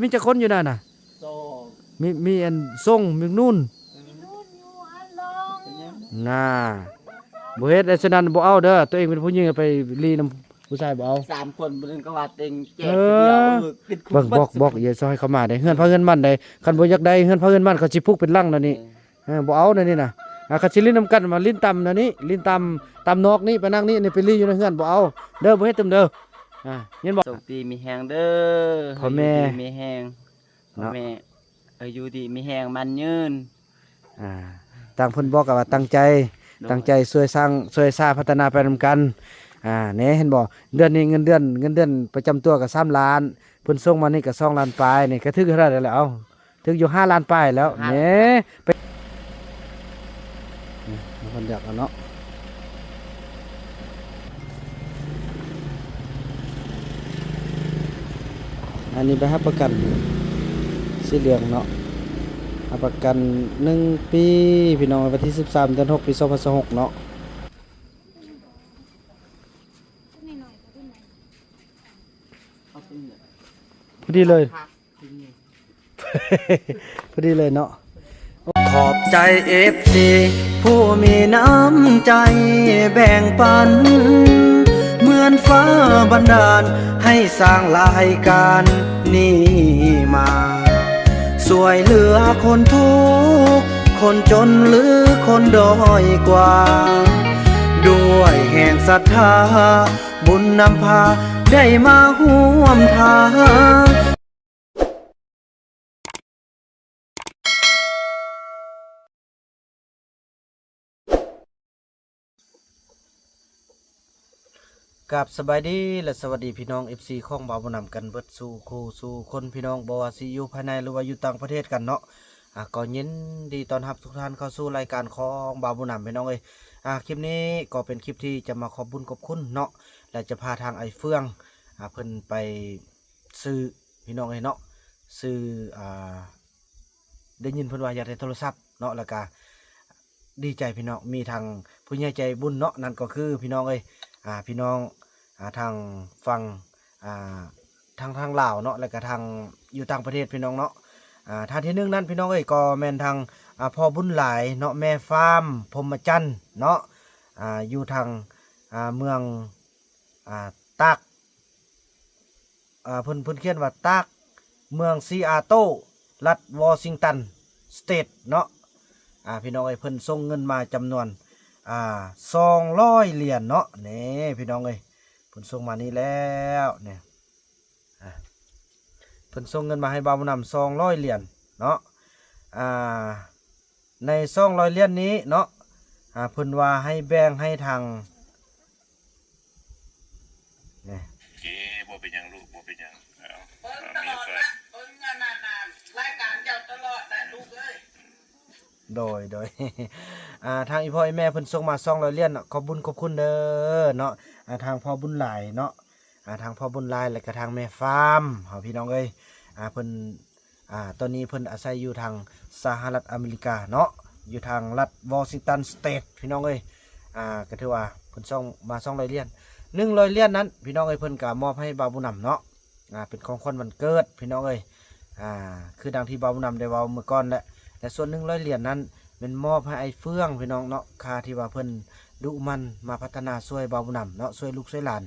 ມີຈັກຄົນຢູ່ນັ້ນນະ? ສອງ ມີ ມີອັນຊົງ ມີນຸ່ນ ເປັນຫຍັງ? ນ່າ ບໍ່ເຮັດ ແລະ ສະນັ້ນບໍ່ເອົາເດີ ຕົວເອງເປັນຜູ້ຍິງໄປລີ້ນຳຜູ້ຊາຍ ບໍ່ເອົາ. ສາມຄົນ ຜູ້ໜຶ່ງກໍວ່າເຕັງແຈກ ເອີ ຜູ້ດຽວ ເອີ ເບິ່ງ ບອກ ບອກ ຢ່າຊ່ອຍເຂົາມາເດ້ ເຮືອນໃຜເຮືອນມັນເດ້. ຄັນບໍ່ຢາກໄດ້ເຮືອນໃຜເຮືອນມັນ ເຂົາຊິຜູກເປັນຫຼັງແນວນີ້. ເອີ ເອີ ບໍ່ເອົາແນວນີ້ນະ. ອ່າ ຄັນຊິຫຼິ້ນນຳກັນ ມາຫຼິ້ນຕາມແນວນີ້ ຫຼິ້ນຕາມ ຕາມນອກນີ້ ໄປນັ່ງນີ້ ນີ້ໄປລີ້ຢູ່ໃນເຮືອນ ບໍ່ເອົາເດີ ບໍ່ເຮັດເຕີມເດີ. ອ່າ ຍິນບໍ່? ໂຊກດີມີແຮງເດີ ພໍ່ແມ່ ຢູ່ດີມີແຮງ ເນາະ ພໍ່ແມ່ ເອີ ຢູ່ດີມີແຮງ ໝັ້ນຍືນ. ອ່າ ຕ່າງເພິ່ນບອກກໍວ່າຕັ້ງໃຈ ໂດຍ ຕັ້ງໃຈຊ່ວຍສ້າງ ຊ່ວຍສາພັດທະນາໄປນຳກັນ. ອ່າ ແນ່ ເຫັນບໍ່? ເດືອນນີ້ເງິນເດືອນ ເງິນເດືອນປະຈຳຕົວກໍສາມລ້ານ ເພິ່ນສົ່ງມານີ້ກໍສອງລ້ານປາຍ ນີ້ກໍຖືກເທົ່າໃດແລ້ວ? ເອົ້າ ຖືກຢູ່ຫ້າລ້ານປາຍແລ້ວ ຫ້າ ແນ່ ໄປ ນີ້ ເພິ່ນຢາກເອົາເນາະ. ອັນນີ້ໃບຮັບປະກັນ ສີເຫຼືອງເນາະ ຮັບປະກັນໜຶ່ງປີ ພີ່ນ້ອງ ວັນທີສິບສາມ ເດືອນຫົກ ປີສອງພັນຊາວຫົກເນາະ. ພໍດີເລີຍ ພໍດີເລີຍເນາະ. ຂອບໃຈເອັຟຊີຜູ້ມີນ້ຳໃຈແບ່ງປັນ ເໝືອນຟ້າບັນດານໃຫ້ສ້າງລາຍການນີ້ມາ ຊ່ວຍເຫຼືອຄົນທຸກ ຄົນຈົນ ຫຼື ຄົນດ້ອຍກວ່າ ດ້ວຍແຮງສັດທາ ບຸນນຳພາ ໄດ້ມາຮ່ວມທາງ. ກາບສະບາຍດີ ແລະ ສະຫວັດດີພີ່ນ້ອງເອັຟຊີຂອງບ່າວບຸນນຳກັນເບິດສູ່ຄູ່ສູ່ຄົນ ພີ່ນ້ອງ ບໍ່ວ່າຊິຢູ່ພາຍໃນ ຫຼືວ່າຢູ່ຕ່າງປະເທດກັນເນາະ. ອ່າ ກໍຍິນດີຕ້ອນຮັບທຸກທ່ານເຂົ້າສູ່ລາຍການຂອງບ່າວບຸນນຳ ພີ່ນ້ອງເອີຍ. ອ່າ ຄລິບນີ້ກໍເປັນຄລິບທີ່ຈະມາຂອບບຸນຂອບຄຸນເນາະ ແລະ ຈະພາທາງອ້າຍເຟືອງ ອ່າ ເພິ່ນໄປຊື້ ພີ່ນ້ອງເອີຍເນາະ ຊື້ ອ່າ ໄດ້ຍິນເພິ່ນວ່າຢາກໄດ້ໂທລະສັບເນາະ ແລ້ວກະດີໃຈພີ່ນ້ອງ ມີທັງຜູ້ໃຫຍ່ໃຈບຸນເນາະ ນັ້ນກໍຄືພີ່ນ້ອງເອີຍ ອ່າ ພີ່ນ້ອງ ອ່າ ທາງຝັ່ງ ອ່າ ທາງ ທາງລາວເນາະ ແລ້ວກະທາງຢູ່ຕ່າງປະເທດ ພີ່ນ້ອງເນາະ. ອ່າ ທ່ານທີໜຶ່ງນັ້ນ ພີ່ນ້ອງເອີຍ ກໍແມ່ນທາງ ອ່າ ພໍ່ບຸນຫຼາຍເນາະ ແມ່ຟາມ ພົມມະຈັນເນາະ ອ່າ ຢູ່ທາງ ອ່າ ເມືອງ ອ່າ ຕາກ ອ່າ ເພິ່ນ ເພິ່ນຂຽນວ່າຕາກ ເມືອງຊີອາໂຕ ລັດວໍຊິງຕັນສະເຕດເນາະ. ອ່າ ພີ່ນ້ອງເອີຍ ເພິ່ນສົ່ງເງິນມາຈຳນວນ ອ່າ ສອງຮ້ອຍຫຼຽນເນາະ ນີ້ ພີ່ນ້ອງເອີຍ ເພິ່ນສົ່ງມານີ້ແລ້ວນີ້ ອ່າ ເພິ່ນສົ່ງເງິນມາໃຫ້ບ່າວບຸນນຳສອງຮ້ອຍຫຼຽນເນາະ. ອ່າ ໃນສອງຮ້ອຍຫຼຽນນີ້ເນາະ ອ່າ ເພິ່ນວ່າໃຫ້ແບ່ງໃຫ້ທາງ ນີ້ ເອີ ບໍ່ເປັນຫຍັງລູກ ບໍ່ເປັນຫຍັງ ເອົາ ເບິ່ງຕະຫຼອດນະ ເບິ່ງອັນນັ້ນນະ ລາຍການເຈົ້າຕະຫຼອດນະລູກເອີຍ. ໂດຍ ໂດຍ ອ່າ ທາງອີ່ພໍ່ອີ່ແມ່ເພິ່ນສົ່ງມາສອງຮ້ອຍຫຼຽນເນາະ ຂອບບຸນຂອບຄຸນເດີເນາະ. ອ່າ ທາງພໍ່ບຸນຫຼາຍເນາະ ອ່າ ທາງພໍ່ບຸນຫຼາຍ ແລະກະທາງແມ່ຟາມເຮົາ ພີ່ນ້ອງເອີຍ ອ່າ ເພິ່ນ ອ່າ ຕອນນີ້ເພິ່ນອາໄສຢູ່ທາງສະຫະລັດອາເມລິກາເນາະ ຢູ່ທາງລັດວໍຊິງຕັນສະເຕດ ພີ່ນ້ອງເອີຍ. ອ່າ ກໍຖືວ່າເພິ່ນສົ່ງມາສອງຮ້ອຍຫຼຽນ ໜຶ່ງຮ້ອຍຫຼຽນນັ້ນ ພີ່ນ້ອງເອີຍ ເພິ່ນກໍມອບໃຫ້ບ່າວບຸນນຳເນາະ ອ່າ ເປັນຂອງຂວັນວັນເກີດ ພີ່ນ້ອງເອີຍ. ອ່າ ຄືດັ່ງທີ່ບ່າວບຸນນຳໄດ້ເວົ້າເມື່ອກ່ອນແຫຼະ ແລະ ສ່ວນໜຶ່ງຮ້ອຍຫຼຽນນັ້ນ ແມ່ນມອບໃຫ້ອ້າຍເຟືອງ ພີ່ນ້ອງເນາະ ຄ່າທີ່ວ່າເພິ່ນດຸໝັ່ນມາພັດທະນາຊ່ວຍບ່າວບຸນນຳເນາະ ຊ່ວຍລູກຊ່ວຍຫຼານ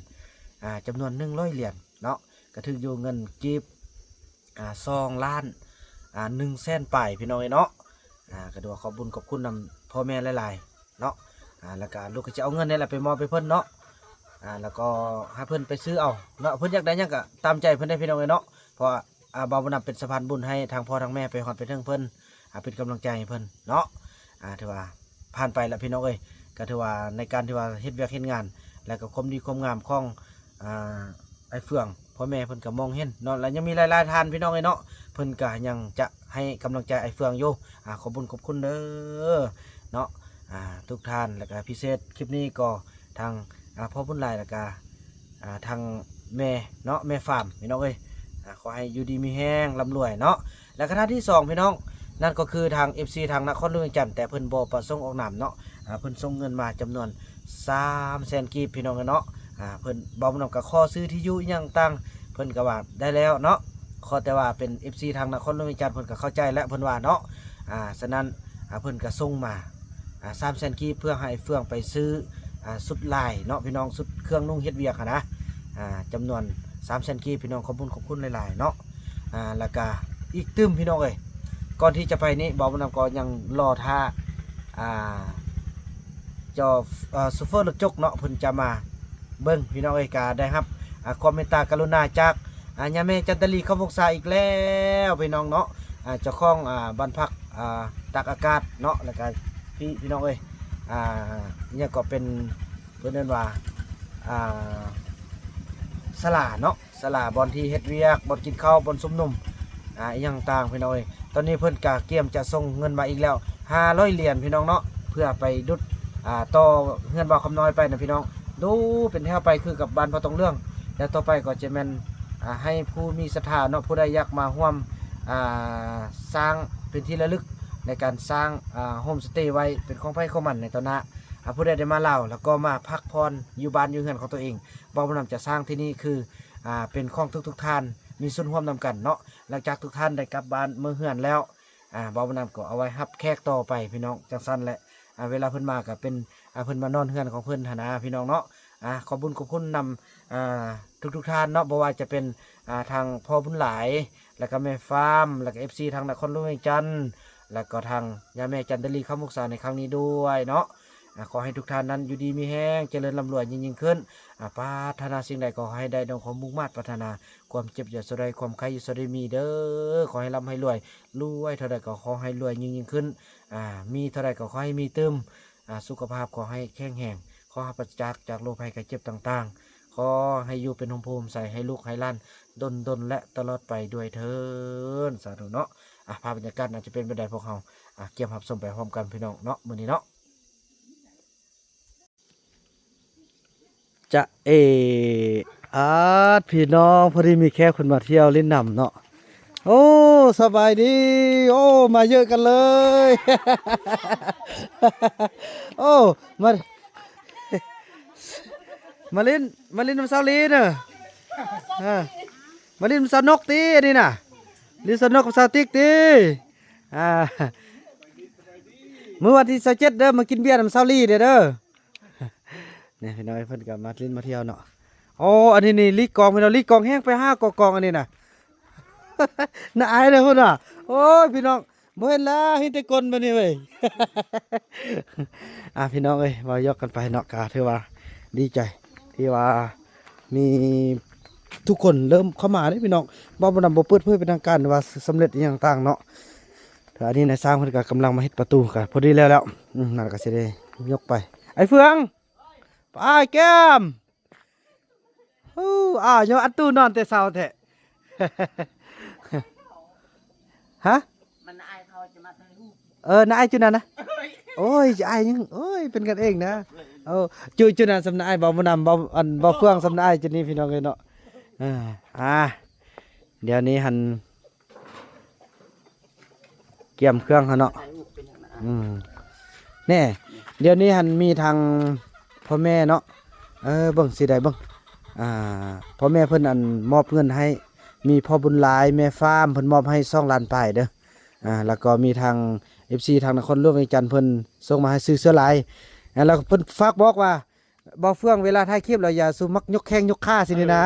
ອ່າ ຈຳນວນໜຶ່ງຮ້ອຍຫຼຽນເນາະ ກໍຖືກຢູ່ເງິນກີບ ອ່າ ສອງລ້ານ ອ່າ ໜຶ່ງແສນປາຍ ພີ່ນ້ອງເອີຍເນາະ. ອ່າ ກໍຖືວ່າຂອບບຸນຂອບຄຸນນຳພໍ່ແມ່ຫຼາຍໆເນາະ. ອ່າ ແລ້ວກໍລູກກໍຈະເອົາເງິນນີ້ແຫຼະໄປມອບໃຫ້ເພິ່ນເນາະ. ອ່າ ແລ້ວກໍໃຫ້ເພິ່ນໄປຊື້ເອົາເນາະ ເພິ່ນຢາກໄດ້ຫຍັງກໍຕາມໃຈເພິ່ນໄດ້ ພີ່ນ້ອງເອີຍເນາະ. ເພາະວ່າ ອ່າ ບ່າວບຸນນຳເປັນສະພານບຸນໃຫ້ທາງພໍ່ທາງແມ່ໄປຮອດໄປເຖິງເພິ່ນ ອ່າ ເປັນກຳລັງໃຈໃຫ້ເພິ່ນເນາະ. ອ່າ ຖືວ່າຜ່ານໄປລະ ພີ່ນ້ອງເອີຍ ກໍຖືວ່າໃນການທີ່ວ່າເຮັດວຽກເຮັດງານ ແລ້ວກໍຄວາມດີຄວາມງາມຂອງ ອ່າ ອ້າຍເຟືອງ ພໍ່ແມ່ເພິ່ນກໍມອງເຫັນເນາະ ແລ້ວຍັງມີຫຼາຍໆທ່ານ ພີ່ນ້ອງເອີຍເນາະ ເພິ່ນກໍຍັງຈະໃຫ້ກຳລັງໃຈອ້າຍເຟືອງຢູ່. ອ່າ ຂອບບຸນຂອບຄຸນເດີເນາະ ອ່າ ທຸກທ່ານ ແລ້ວກໍພິເສດຄລິບນີ້ກໍທາງ ອ່າ ພໍ່ບຸນຫຼາຍ ແລ້ວກໍ ອ່າ ທາງແມ່ເນາະ ແມ່ຟາມ ພີ່ນ້ອງເອີຍ ອ່າ ຂໍໃຫ້ຢູ່ດີມີແຮງ ລ່ຳລວຍເນາະ. ແລ້ວກໍທ່ານທີສອງ ພີ່ນ້ອງ ນັ້ນກໍຄືທາງເອັຟຊີທາງນະຄອນຫຼວງວຽງຈັນ ແຕ່ເພິ່ນບໍ່ປະສົງອອກນາມເນາະ ອ່າ ເພິ່ນສົ່ງເງິນມາຈຳນວນສາມແສນກີບ ພີ່ນ້ອງເອີຍເນາະ. ອ່າ ເພິ່ນ ບ່າວບຸນນຳກໍຂໍຊື່ທີ່ຢູ່ອີ່ຫຍັງຕ່າງ ເພິ່ນກໍວ່າໄດ້ແລ້ວເນາະ. ຂໍແຕ່ວ່າເປັນເອັຟຊີທາງນະຄອນຫຼວງວຽງຈັນ ເພິ່ນກໍເຂົ້າໃຈແລ້ວ ເພິ່ນວ່າເນາະ. ອ່າ ສະນັ້ນ ອ່າ ເພິ່ນກໍສົ່ງມາ ອ່າ ສາມແສນກີບ ເພື່ອໃຫ້ເຟືອງໄປຊື້ ອ່າ ຊຸດລາຍເນາະ ພີ່ນ້ອງ, ຊຸດເຄື່ອງນຸ່ງເຮັດວຽກຫັ້ນນະ ອ່າ ຈຳນວນສາມແສນກີບ ພີ່ນ້ອງ. ຂອບຄຸນ ຂອບຄຸນຫຼາຍໆເນາະ. ອ່າ ແລ້ວກະອີກຕື່ມ ພີ່ນ້ອງເອີຍ, ກ່ອນທີ່ຈະໄປນີ້ ບ່າວບຸນນຳກໍຍັງລໍຖ້າ ອ່າ ເຈົ້າ ເອີ ໂຊເຟີລົດຈົກເນາະ ເພິ່ນຈະມາເບິ່ງ ພີ່ນ້ອງເອີຍ. ກະໄດ້ຮັບ ອ່າ ຄວາມເມດຕາກະລຸນາຈາກ ອ່າ ຍາແມ່ຈັນຕະລີ ຄຳວົງສາອີກແລ້ວ ພີ່ນ້ອງເນາະ. ອ່າ ເຈົ້າຂອງ ອ່າ ບ້ານພັກ ອ່າ ຕາກອາກາດເນາະ, ແລ້ວກະ ພີ່ ພີ່ນ້ອງເອີຍ ອ່າ ຫຍັງກໍເປັນ ເພິ່ນເອີ້ນວ່າ ອ່າ ສາລາເນາະ, ສາລາບ່ອນທີ່ເຮັດວຽກ, ບ່ອນກິນເຂົ້າ, ບ່ອນຊຸມນຸມ ອ່າ ອີ່ຫຍັງຕ່າງ ພີ່ນ້ອງເອີຍ. ຕອນນີ້ເພິ່ນກະກຽມຈະສົ່ງເງິນມາອີກແລ້ວຫ້າຮ້ອຍຫຼຽນ ພີ່ນ້ອງເນາະ, ເພື່ອໄປດຸດ ອ່າ ຕໍ່ເຮືອນບ່າວຄຳນ້ອຍໄປນະ ພີ່ນ້ອງ. ດູເປັນແຖວໄປຄືກັບບ້ານພໍ່ຕົງເຫຼືອງ, ແລ້ວຕໍ່ໄປກໍຈະແມ່ນ ອ່າ ໃຫ້ຜູ້ມີສັດທາເນາະ, ຜູ້ໃດຢາກມາຮ່ວມ ອ່າ ສ້າງເປັນທີ່ລະລຶກໃນການສ້າງ ອ່າ ໂຮມສະເຕໄວ້ເປັນຂອງໃຜຂອງມັນໃນຕໍ່ໜ້າ. ອ່າ ຜູ້ໃດໄດ້ມາລາວ ແລ້ວກໍມາພັກຜ່ອນຢູ່ບ້ານຢູ່ເຮືອນຂອງຕົວເອງ, ບ່າວບຸນນຳຈະສ້າງທີ່ນີ້ຄື ອ່າ ເປັນຂອງທຸກໆທ່ານ ມີສ່ວນຮ່ວມນຳກັນເນາະ. ຫຼັງຈາກທຸກທ່ານໄດ້ກັບບ້ານເມືອເຮືອນແລ້ວ ອ່າ ບ່າວບຸນນຳກໍເອົາໄວ້ຮັບແຂກຕໍ່ໄປ ພີ່ນ້ອງ. ຈັ່ງຊັ້ນແຫຼະ ອ່າ ເວລາເພິ່ນມາກໍເປັນ ອ່າ ເພິ່ນມານອນເຮືອນຂອງເພິ່ນຫັ້ນນະ ພີ່ນ້ອງເນາະ. ອ່າ ຂອບບຸນຂອບຄຸນນຳ ອ່າ ທຸກໆທ່ານເນາະ, ບໍ່ວ່າຈະເປັນ ອ່າ ທາງພໍ່ບຸນຫຼາຍ ແລ້ວກໍແມ່ຟາມ ແລ້ວກໍເອັຟຊີທາງນະຄອນຫຼວງວຽງຈັນ ແລ້ວກໍທາງຍາແມ່ຈັນຕະລີ ຄຳວົງສາໃນຄັ້ງນີ້ດ້ວຍເນາະ. ອ່າ ຂໍໃຫ້ທຸກທ່ານນັ້ນຢູ່ດີມີແຮງ ຈະເລີນລ່ຳລວຍຍິ່ງໆຂຶ້ນ. ອ່າ ປາດຖະໜາສິ່ງໃດກໍຂໍໃຫ້ໄດ້ດັ່ງຄວາມມຸ່ງມາດປາດຖະໜາ, ຄວາມເຈັບຢ່າສູ່ໄດ້ ຄວາມໄຂ້ຢ່າສູ່ໄດ້ມີເດີ. ຂໍໃຫ້ລ່ຳໃຫ້ລວຍ ລວຍເທົ່າໃດກໍຂໍໃຫ້ລວຍຍິ່ງໆຂຶ້ນ. ອ່າ ມີເທົ່າໃດກໍຂໍໃຫ້ມີຕື່ມ. ອ່າ ສຸຂະພາບຂໍໃຫ້ແຂງແຮງ, ຂໍໃຫ້ປາສະຈາກ ຈາກໂລກໄພໄຂ້ເຈັບຕ່າງໆ, ຂໍໃຫ້ຢູ່ເປັນຮົ່ມໂພຮົ່ມໄຊໃຫ້ລູກໃຫ້ຫຼານດົນໆ ແລະ ຕະຫຼອດໄປດ້ວຍເທີ້ນ ສາທຸເນາະ. ອ່າ ພາບບັນຍາກາດໜ້າຈະເປັນແບບໃດ ພວກເຮົາ ອ່າ ກຽມຮັບຊົມໄປພ້ອມກັນ ພີ່ນ້ອງເນາະ ມື້ນີ້ເນາະ. ຈະເອ ອາດ ພີ່ນ້ອງ ພໍດີມີແຂກເພິ່ນມາທ່ຽວຫຼິ້ນນຳເນາະ. ໂອ້ ສະບາຍດີ. ໂອ້ ມາເຍີະກັນເລີຍ. ໂອ້ ມາ ມາຫຼິ້ນ ມາຫຼິ້ນນຳສາວລີເດີ. ອ່າ ມາຫຼິ້ນນຳສາວນົກຕິ ອັນນີ້ນະ. ຫຼິ້ນສາວນົກກັບສາວຕິກຕິ. ອ່າ ມື້ວັນທີຊາວເຈັດເດີ ມາກິນເບຍນຳສາວລີເດີ. ນີ້ພີ່ນ້ອງ ເພິ່ນກໍມາຫຼິ້ນມາທ່ຽວເນາະ. ໂອ້ ອັນນີ້ນີ້ລີກອງ ພີ່ນ້ອງ ລີກອງແຮງໄປຫາກໍກອງອັນນີ້ນະ. ນ້າອາຍເດີພຸ້ນນະ. ໂອ້ຍ ພີ່ນ້ອງ ບໍ່ເຫັນລະ ເຫັນແຕ່ກົ້ນບາດນີ້ເວີຍ. ອ່າ ພີ່ນ້ອງເອີຍ ເວົ້າຢອກກັນໄປເນາະ ກະຖືວ່າດີໃຈທີ່ວ່າມີທຸກຄົນເລີ່ມເຂົ້າມາເດ້ພີ່ນ້ອງ. ເວົ້າບໍ່ນຳ ບໍ່ເປີດເຜີຍເປັນທາງການວ່າສຳເລັດອີ່ຫຍັງຕ່າງເນາະ. ແຕ່ອັນນີ້ນາຍຊ່າງເພິ່ນກໍກຳລັງມາເຮັດປະຕູ ກໍພໍດີແລ້ວແລ້ວ. ອືມ ນັ້ນກໍຊິໄດ້ຍົກໄປ. ໄອ້ເຟືອງ ໄປແກ້ມ. ໂອ້ ອ້າວ ຍັງອັດຕູ້ນອນແຕ່ເຊົ້າແທ້. ຮະ? ມັນອາຍເຂົາຈະມາຖ່າຍຮູບ. ເອີ ນາອາຍຈຸນັ້ນນະ. ໂອ້ຍ ຈະອາຍຫຍັງ? ໂອ້ຍ ເປັນກັນເອງນະ. ໂອ້ ຈຸ ຈຸນັ້ນສຳນາອາຍ ເວົ້າບໍ່ນຳ ເວົ້າ ອັນ ເວົ້າເຟືອງສຳນາອາຍຈຸນີ້ ພີ່ນ້ອງເອີຍເນາະ. ເອີ ອ່າ ດຽວນີ້ຫັ້ນ ກຽມເຄື່ອງເຮົາເນາະ. ອືມ ແນ່ ດຽວນີ້ຫັ້ນມີທາງພໍ່ແມ່ເນາະ. ເອີ ເບິ່ງຊິໄດ້ເບິ່ງ ອ່າ ພໍ່ແມ່ເພິ່ນ ອັນ ມອບເງິນໃຫ້ ມີພໍ່ບຸນຫຼາຍ ແມ່ຟາມ ເພິ່ນມອບໃຫ້ສອງລ້ານປາຍເດີ. ອ່າ ແລ້ວກໍມີທາງເອັຟຊີທາງນະຄອນຫຼວງວຽງຈັນ ເພິ່ນສົ່ງມາໃຫ້ຊື້ເສື້ອລາຍ. ອ່າ ແລ້ວເພິ່ນຝາກບອກວ່າ ບ່າວເຟືອງ ເວລາຖ່າຍຄລິບແລ້ວ ຢ່າສູ່ມັກຍົກແຂ້ງຍົກຂາຊິນີ້ນະ.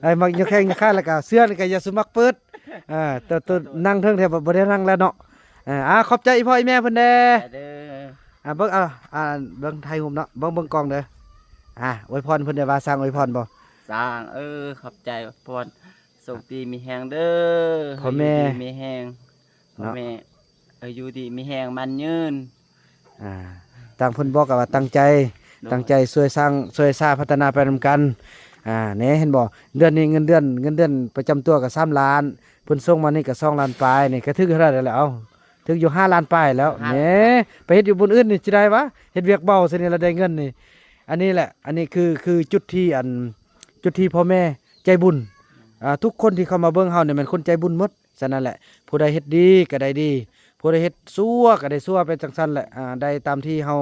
ເອີ ເອີ ມັກຍົກແຂ້ງຍົກຂາ ແລ້ວກໍເສື້ອນີ້ກໍຢ່າສູ່ມັກເປີດ. ເອີ ໂຕ ໂຕນັ່ງເທິງແທ້ ບໍ່ ບໍ່ໄດ້ນັ່ງແລ້ວເນາະ. ເອີ ອ່າ ຂອບໃຈອີ່ພໍ່ອີ່ແມ່ເພິ່ນແດ່. ເອີ ອ່າ ເບິ່ງ ອ່າ ອ່າ ເບິ່ງຖ່າຍຮູບເນາະ ເບິ່ງ ເບິ່ງກ້ອງເດີ. ອ່າ ອວຍພອນເພິ່ນໄດ້ວ່າ ຊ່າງອວຍພອນບໍ່? ຊ່າງ ເອີ ຂອບໃຈ ອວຍພອນ ໂຊກດີມີແຮງເດີ ພໍ່ແມ່ ຢູ່ດີມີແຮງ ເນາະ ພໍ່ແມ່ ເອີ ຢູ່ດີມີແຮງໝັ້ນຍືນ. ອ່າ ຕ່າງເພິ່ນບອກກໍວ່າຕັ້ງໃຈ ໂດຍ ຕັ້ງໃຈຊ່ວຍສ້າງ ຊ່ວຍສາພັດທະນາໄປນຳກັນ. ອ່າ ແນ່ ເຫັນບໍ່ ເດືອນນີ້ເງິນເດືອນ ເງິນເດືອນປະຈຳຕົວກໍສາມລ້ານ ເພິ່ນສົ່ງມານີ້ກໍສອງລ້ານປາຍ ນີ້ກໍຖືກເທົ່າໃດແລ້ວ? ເອົ້າ ຖືກຢູ່ຫ້າລ້ານປາຍແລ້ວ. ຫ້າ ແນ່ ໄປເຮັດຢູ່ບ່ອນອື່ນນີ້ຊິໄດ້ຫວາ? ເຮັດວຽກເບົາຊະນີ້ລະໄດ້ເງິນນີ້. ອັນນີ້ແຫຼະ ອັນນີ້ຄື ຄືຈຸດທີ່ ອັນ ຈຸດທີ່ພໍ່ແມ່ໃຈບຸນ. ອ່າ ທຸກຄົນທີ່ເຂົ້າມາເບິ່ງເຮົານີ້ແມ່ນຄົນໃຈບຸນໝົດ. ສະນັ້ນແຫຼະ ຜູ້ໃດເຮັດດີກໍໄດ້ດີ ຜູ້ໃດເຮັດຊົ່ວກໍໄດ້ຊົ່ວ ເປັນຈັ່ງຊັ້ນແຫຼະ. ອ່າ ໄດ້ຕາມທີ່ເຮົາ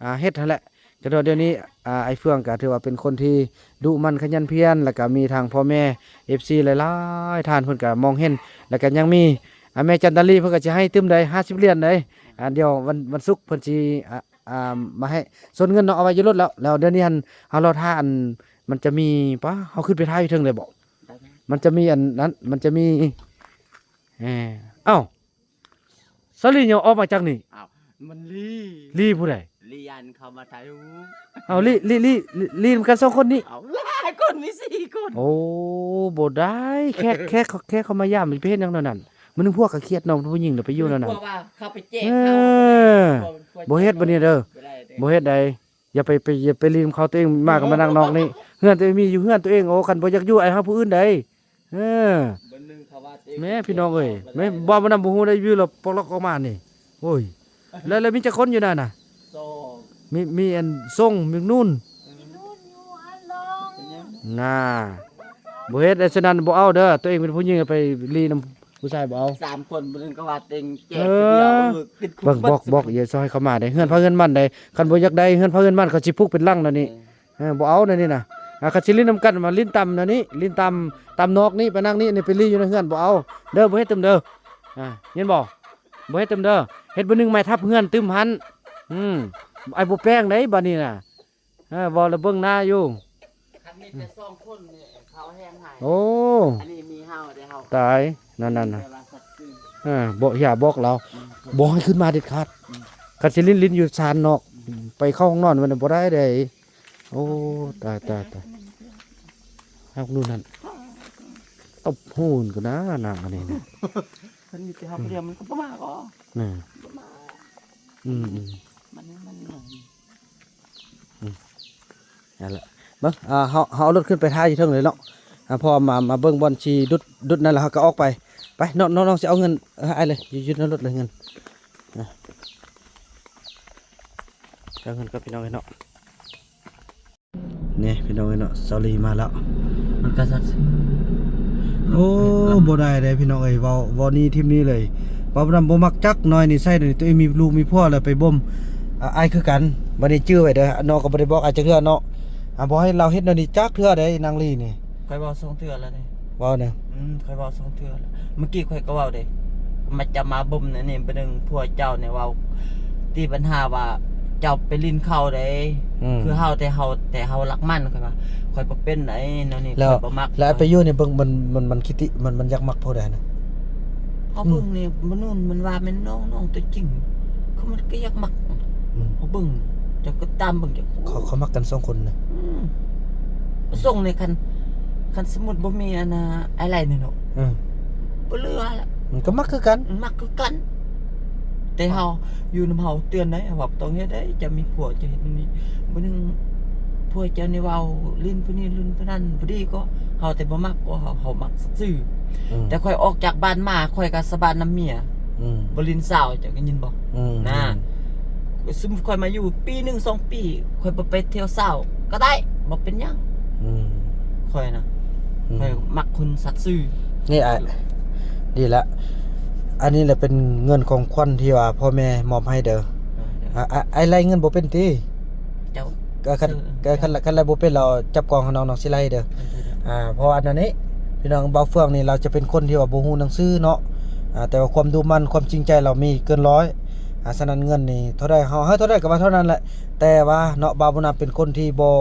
ອ່າ ເຮັດຫັ້ນແຫຼະ. ຈົນຮອດດຽວນີ້ ອ່າ ອ້າຍເຟືອງກໍຖືວ່າເປັນຄົນທີ່ດຸໝັ່ນຂະຫຍັນພຽນ ແລ້ວກໍມີທັງພໍ່ແມ່ ເອັຟຊີ ຫຼາຍໆທ່ານເພິ່ນກໍມອງເຫັນ ແລ້ວກໍຍັງມີ ອ່າ ແມ່ຈັນຕາລີ ເພິ່ນກໍຊິໃຫ້ຕື່ມໃດ ຫ້າສິບຫຼຽນໃດ ອ່າ ດຽວວັນ ວັນສຸກເພິ່ນຊິ ອ່າ ອ່າ ມາໃຫ້ ສ່ວນເງິນເນາະ ເອົາໄວ້ຢູ່ລົດແລ້ວ ແລ້ວດຽວນີ້ຫັ້ນ ເຮົາລໍຖ້າ ອັນ ມັນຈະມີ ປະ ເຮົາຂຶ້ນໄປຖ່າຍຢູ່ເທິງໄດ້ບໍ່? ໄດ້ ມັນຈະມີອັນນັ້ນ ມັນຈະມີ ເອີ ເອົ້າ ສາລີຫຍັງອອກມາຈາກນີ້? ອ້າວ ມັນລີ ລີຜູ້ໃດ? ລີອັນເຂົ້າມາຖ່າຍຮູບ. ເອົ້າ ລີ ລີ ລີ ລີນຳກັນສອງຄົນນີ້? ເອົ້າ ຫຼາຍຄົນ ມີສີ່ຄົນ. ໂອ້ ບໍ່ໄດ້ ແຂກ ແຂກ ແຂກເຂົາມາຢາມ ໄປເຮັດຫຍັງແນວນັ້ນ? ມື້ໜຶ່ງພວກກໍຄຽດເນາະ ຜູ້ຍິງນະໄປຢູ່ແນວນັ້ນ ເພາະວ່າເຂົາໄປແຈກ ເອີ ເຂົາ ບໍ່ເຮັດບັດນີ້ເດີ ບໍ່ໄດ້ເດີ ບໍ່ເຮັດໃດ. ຢ່າໄປ ໄປ ຢ່າໄປລີນນຳເຂົາ ຕົວເອງມາກໍມານັ່ງນອກນີ້ ເຮືອນຕົວເອງມີຢູ່ເຮືອນຕົວເອງ. ໂອ້ ຄັນບໍ່ຢາກຢູ່ ອ້າຍເຮົາຜູ້ອື່ນໃດ. ເອີ ແມ່ພີ່ນ້ອງເອີຍ ແມ່ ບໍ່ ບໍ່ນຳ ບໍ່ຮູ້ໄດ້ ຢູ່ລະປອກລັອກອອກມານີ້. ໂອ້ຍ ແລ້ວ ແລ້ວມີຈັກຄົນຢູ່ນັ້ນນະ? ສອງ ມີ ມີອັນ ສົ່ງ ມີນູນ ເອີ ມີນູນຢູ່ອັນລອງ ເປັນຫຍັງ? ນ່າ ບໍ່ເຮັດ ສະນັ້ນບໍ່ເອົາເດີ ຕົວເອງເປັນຜູ້ຍິງ ໄປລີນຳ ຜູ້ຊາຍບໍ່ເອົາ ສາມຄົນ ບໍ່ໜຶ່ງກໍວ່າເຕັງແຈກ ເອີ ຜູ້ດຽວ ເອີ ເອີ ເບິ່ງ ບອກ ບອກ ຢ່າຊອຍເຂົ້າມາເດ້ ເຮືອນໃຜເຮືອນມັນເດ້. ຄັນບໍ່ຢາກໄດ້ເຮືອນໃຜເຮືອນມັນ ເຂົາຊິຜູກເປັນຫຼັງແນວນີ້ ເອີ ເອີ ບໍ່ເອົາແນວນີ້ນະ. ອ່າ ຄັນຊິຫຼິ້ນນຳກັນ ມາຫຼິ້ນຕາມແນວນີ້ ຫຼິ້ນຕາມ ຕາມນອກນີ້ ໄປນັ່ງນີ້ ນີ້ໄປລີ້ຢູ່ໃນເຮືອນ ບໍ່ເອົາເດີ ບໍ່ເຮັດຕື່ມເດີ. ອ່າ ຍິນບໍ່? ບໍ່ເຮັດຕື່ມເດີ ເຮັດບໍ່ໜຶ່ງໄມ້ທັບເຮືອນຕື່ມຫັ້ນ. ອືມ ອ້າຍບໍ່ແປງໃດບັດນີ້ນະ. ເອີ ເວົ້າແລ້ວເບິ່ງໜ້າຢູ່ ຄັນມີແຕ່ສອງຄົນນີ້ເຂົາແຮງໃຫ້. ໂອ້ ອັນນີ້ມີເຮົາແຕ່ເຮົາ ຕາຍ ນັ້ນໆ ແຕ່ວ່າສັດຊື່ ເອີ ບໍ່ ຢ່າບອກລາວ ອືມ ບໍ່ໃຫ້ຂຶ້ນມາເດັດຂາດ. ອືມ ຄັນຊິຫຼິ້ນ ຫຼິ້ນຢູ່ຊານນອກ ອືມ ໄປເຂົ້າຫ້ອງນອນມັນບໍ່ໄດ້ເດ້. ໂອ້ ຕາຍ ຕາຍ ຕາຍ ຮັກດູນັ້ນ ຕົບຫູນກໍນາ ນາງອັນນີ້ນະ. ຄັນມີແຕ່ເຮົາຜູ້ດຽວມັນກໍບໍ່ມາກໍ ນະ ບໍ່ມາ. ອືມໆ ມັນ ມັນ ມັນ ອືມ ນັ້ນແຫຼະ ເບິ່ງ ອ່າ ເຮົາ ເຮົາເອົາລົດຂຶ້ນໄປຖ້າຢູ່ເທິງເລີຍເນາະ. ອ່າ ພໍມາ ມາເບິ່ງບ່ອນຊິດຸດ ດຸດນັ້ນແລ້ວເຮົາກໍອອກໄປ. ໄປ ນ້ອງ ນ້ອງ ນ້ອງຊິເອົາເງິນ ເອີ ໃຫ້ອ້າຍເລີຍ ຢູ່ ຢູ່ໃນລົດເລີຍເງິນ. ອ່າ ເອົາເງິນກ່ອນພີ່ນ້ອງເອີຍເນາະ. ນີ້ພີ່ນ້ອງເອີຍເນາະ ສາວລີມາແລ້ວ ມັນກໍສັດຊື່. ໂອ້ ບໍ່ໄດ້ເດ້ພີ່ນ້ອງເອີຍ ເວົ້າ ເວົ້ານີ້ຖິ້ມນີ້ເລີຍ. ເວົ້ານຳບໍ່ມັກຈັກໜ້ອຍນິໄສນີ້ ຕົວເອງມີລູກມີຜົວແລ້ວໄປບົ່ມ ອາ ອ້າຍຄືກັນ. ບັດນີ້ຈື່ໄວ້ເດີ ນ້ອງກໍບໍ່ໄດ້ບອກອ້າຍຈັກເທື່ອເນາະ. ອາ ບໍ່ໃຫ້ລາວເຮັດແນວນີ້ຈັກເທື່ອເດ້ ນາງລີນີ້. ຂ້ອຍເວົ້າສອງເທື່ອແລ້ວເດ້ ເວົ້ານະ. ອືມ ຂ້ອຍເວົ້າສອງເທື່ອແລ້ວ ມື້ກີ້ຂ້ອຍກໍເວົ້າເດ້ ມາຈະມາບົ່ມແນວນີ້ ບາດໜຶ່ງຜົວເຈົ້ານີ້ເວົ້າ ຕິບັນຫາວ່າເຈົ້າໄປຫຼິ້ນເຂົາເດ້. ອືມ ຄືເຮົາ ແຕ່ເຮົາ ແຕ່ເຮົາລັກມັນ ຂ້ອຍວ່າ ຂ້ອຍບໍ່ເປັນໃດແນວນີ້ ຂ້ອຍບໍ່ມັກ. ແລ້ວໄປຢູ່ນີ້ເບິ່ງ ມັນ ມັນ ມັນຄິດຕິ ມັນ ມັນຢາກມັກຜູ້ໃດນະ? ເຮົາເບິ່ງນີ້ ອືມ ມະນຸນ ມັນວ່າແມ່ນນ້ອງ ນ້ອງຕົວຈິງ ຄືມັນກໍຢາກມັກ. ອືມ ເຮົາເບິ່ງ ເຈົ້າກໍຕາມເບິ່ງ ເຈົ້າ ເຂົາ ເຂົາມັກກັນສອງຄົນນະ. ອືມ ສົ່ງໃນຄັນ ຄັນສົມມຸດບໍ່ມີອັນນ່າ ອ້າຍໄລນີ້ເນາະ ອືມ ບໍ່ເຫຼືອລະ ມັນກໍມັກຄືກັນ ມັກຄືກັນ. ແຕ່ເຮົາຢູ່ນຳເຮົາເຕືອນໄດ້ ເຮົາວ່າບໍ່ຕ້ອງເຮັດໄດ້ ເຈົ້າມີຜົວເຈົ້າເຮັດແນວນີ້. ມື້ໜຶ່ງຜົວເຈົ້ານີ້ເວົ້າຫຼິ້ນຜູ້ນີ້ຫຼິ້ນຜູ້ນັ້ນ ບໍ່ດີກໍເຮົາແຕ່ບໍ່ມັກ ກໍເຮົາ ເຮົາມັກຊື່. ອືມ ແຕ່ຂ້ອຍອອກຈາກບ້ານມາ ຂ້ອຍກໍສາບານນຳເມຍ ອືມ ບໍ່ຫຼິ້ນສາວ ເຈົ້າກໍຍິນບໍ່? ອືມ ນະ ອືມ ສົມມຸດຂ້ອຍມາຢູ່ປີໜຶ່ງສອງປີ ຂ້ອຍບໍ່ໄປທ່ຽວສາວກໍໄດ້ ບໍ່ເປັນຫຍັງ. ອືມ ຂ້ອຍນະ ອືມ ຂ້ອຍມັກຄົນສັດຊື່. ນີ້ອ້າຍ ດີລະ ອັນນີ້ແຫຼະເປັນເງິນຂອງຂວັນທີ່ວ່າພໍ່ແມ່ມອບໃຫ້ເດີ. ເອີ ເອີ ອາ ອາ ອ້າຍໄລ່ເງິນບໍ່ເປັນຕິ? ເຈົ້າ ກໍຄັນ ເອີ ເອີ ກໍຄັນ ຄັນໄລ່ບໍ່ເປັນ ລາວຈັບກອງໃຫ້ນ້ອງ ນ້ອງຊິໄລ່ເດີ. ເອີ ເອີ ອາ ເພາະວ່າອັນນັ້ນນີ້ ພີ່ນ້ອງ ບ່າວເຟືອງນີ້ລາວຈະເປັນຄົນທີ່ວ່າບໍ່ຮູ້ໜັງສືເນາະ ອາ ແຕ່ວ່າຄວາມດຸໝັ່ນ ຄວາມຈິງໃຈລາວມີເກີນຮ້ອຍ. ອາ ສະນັ້ນເງິນນີ້ເທົ່າໃດ ເຮົາໃຫ້ເທົ່າໃດກໍວ່າເທົ່ານັ້ນແຫຼະ. ແຕ່ວ່າເນາະ ບ່າວບຸນນຳເປັນຄົນທີ່ບໍ່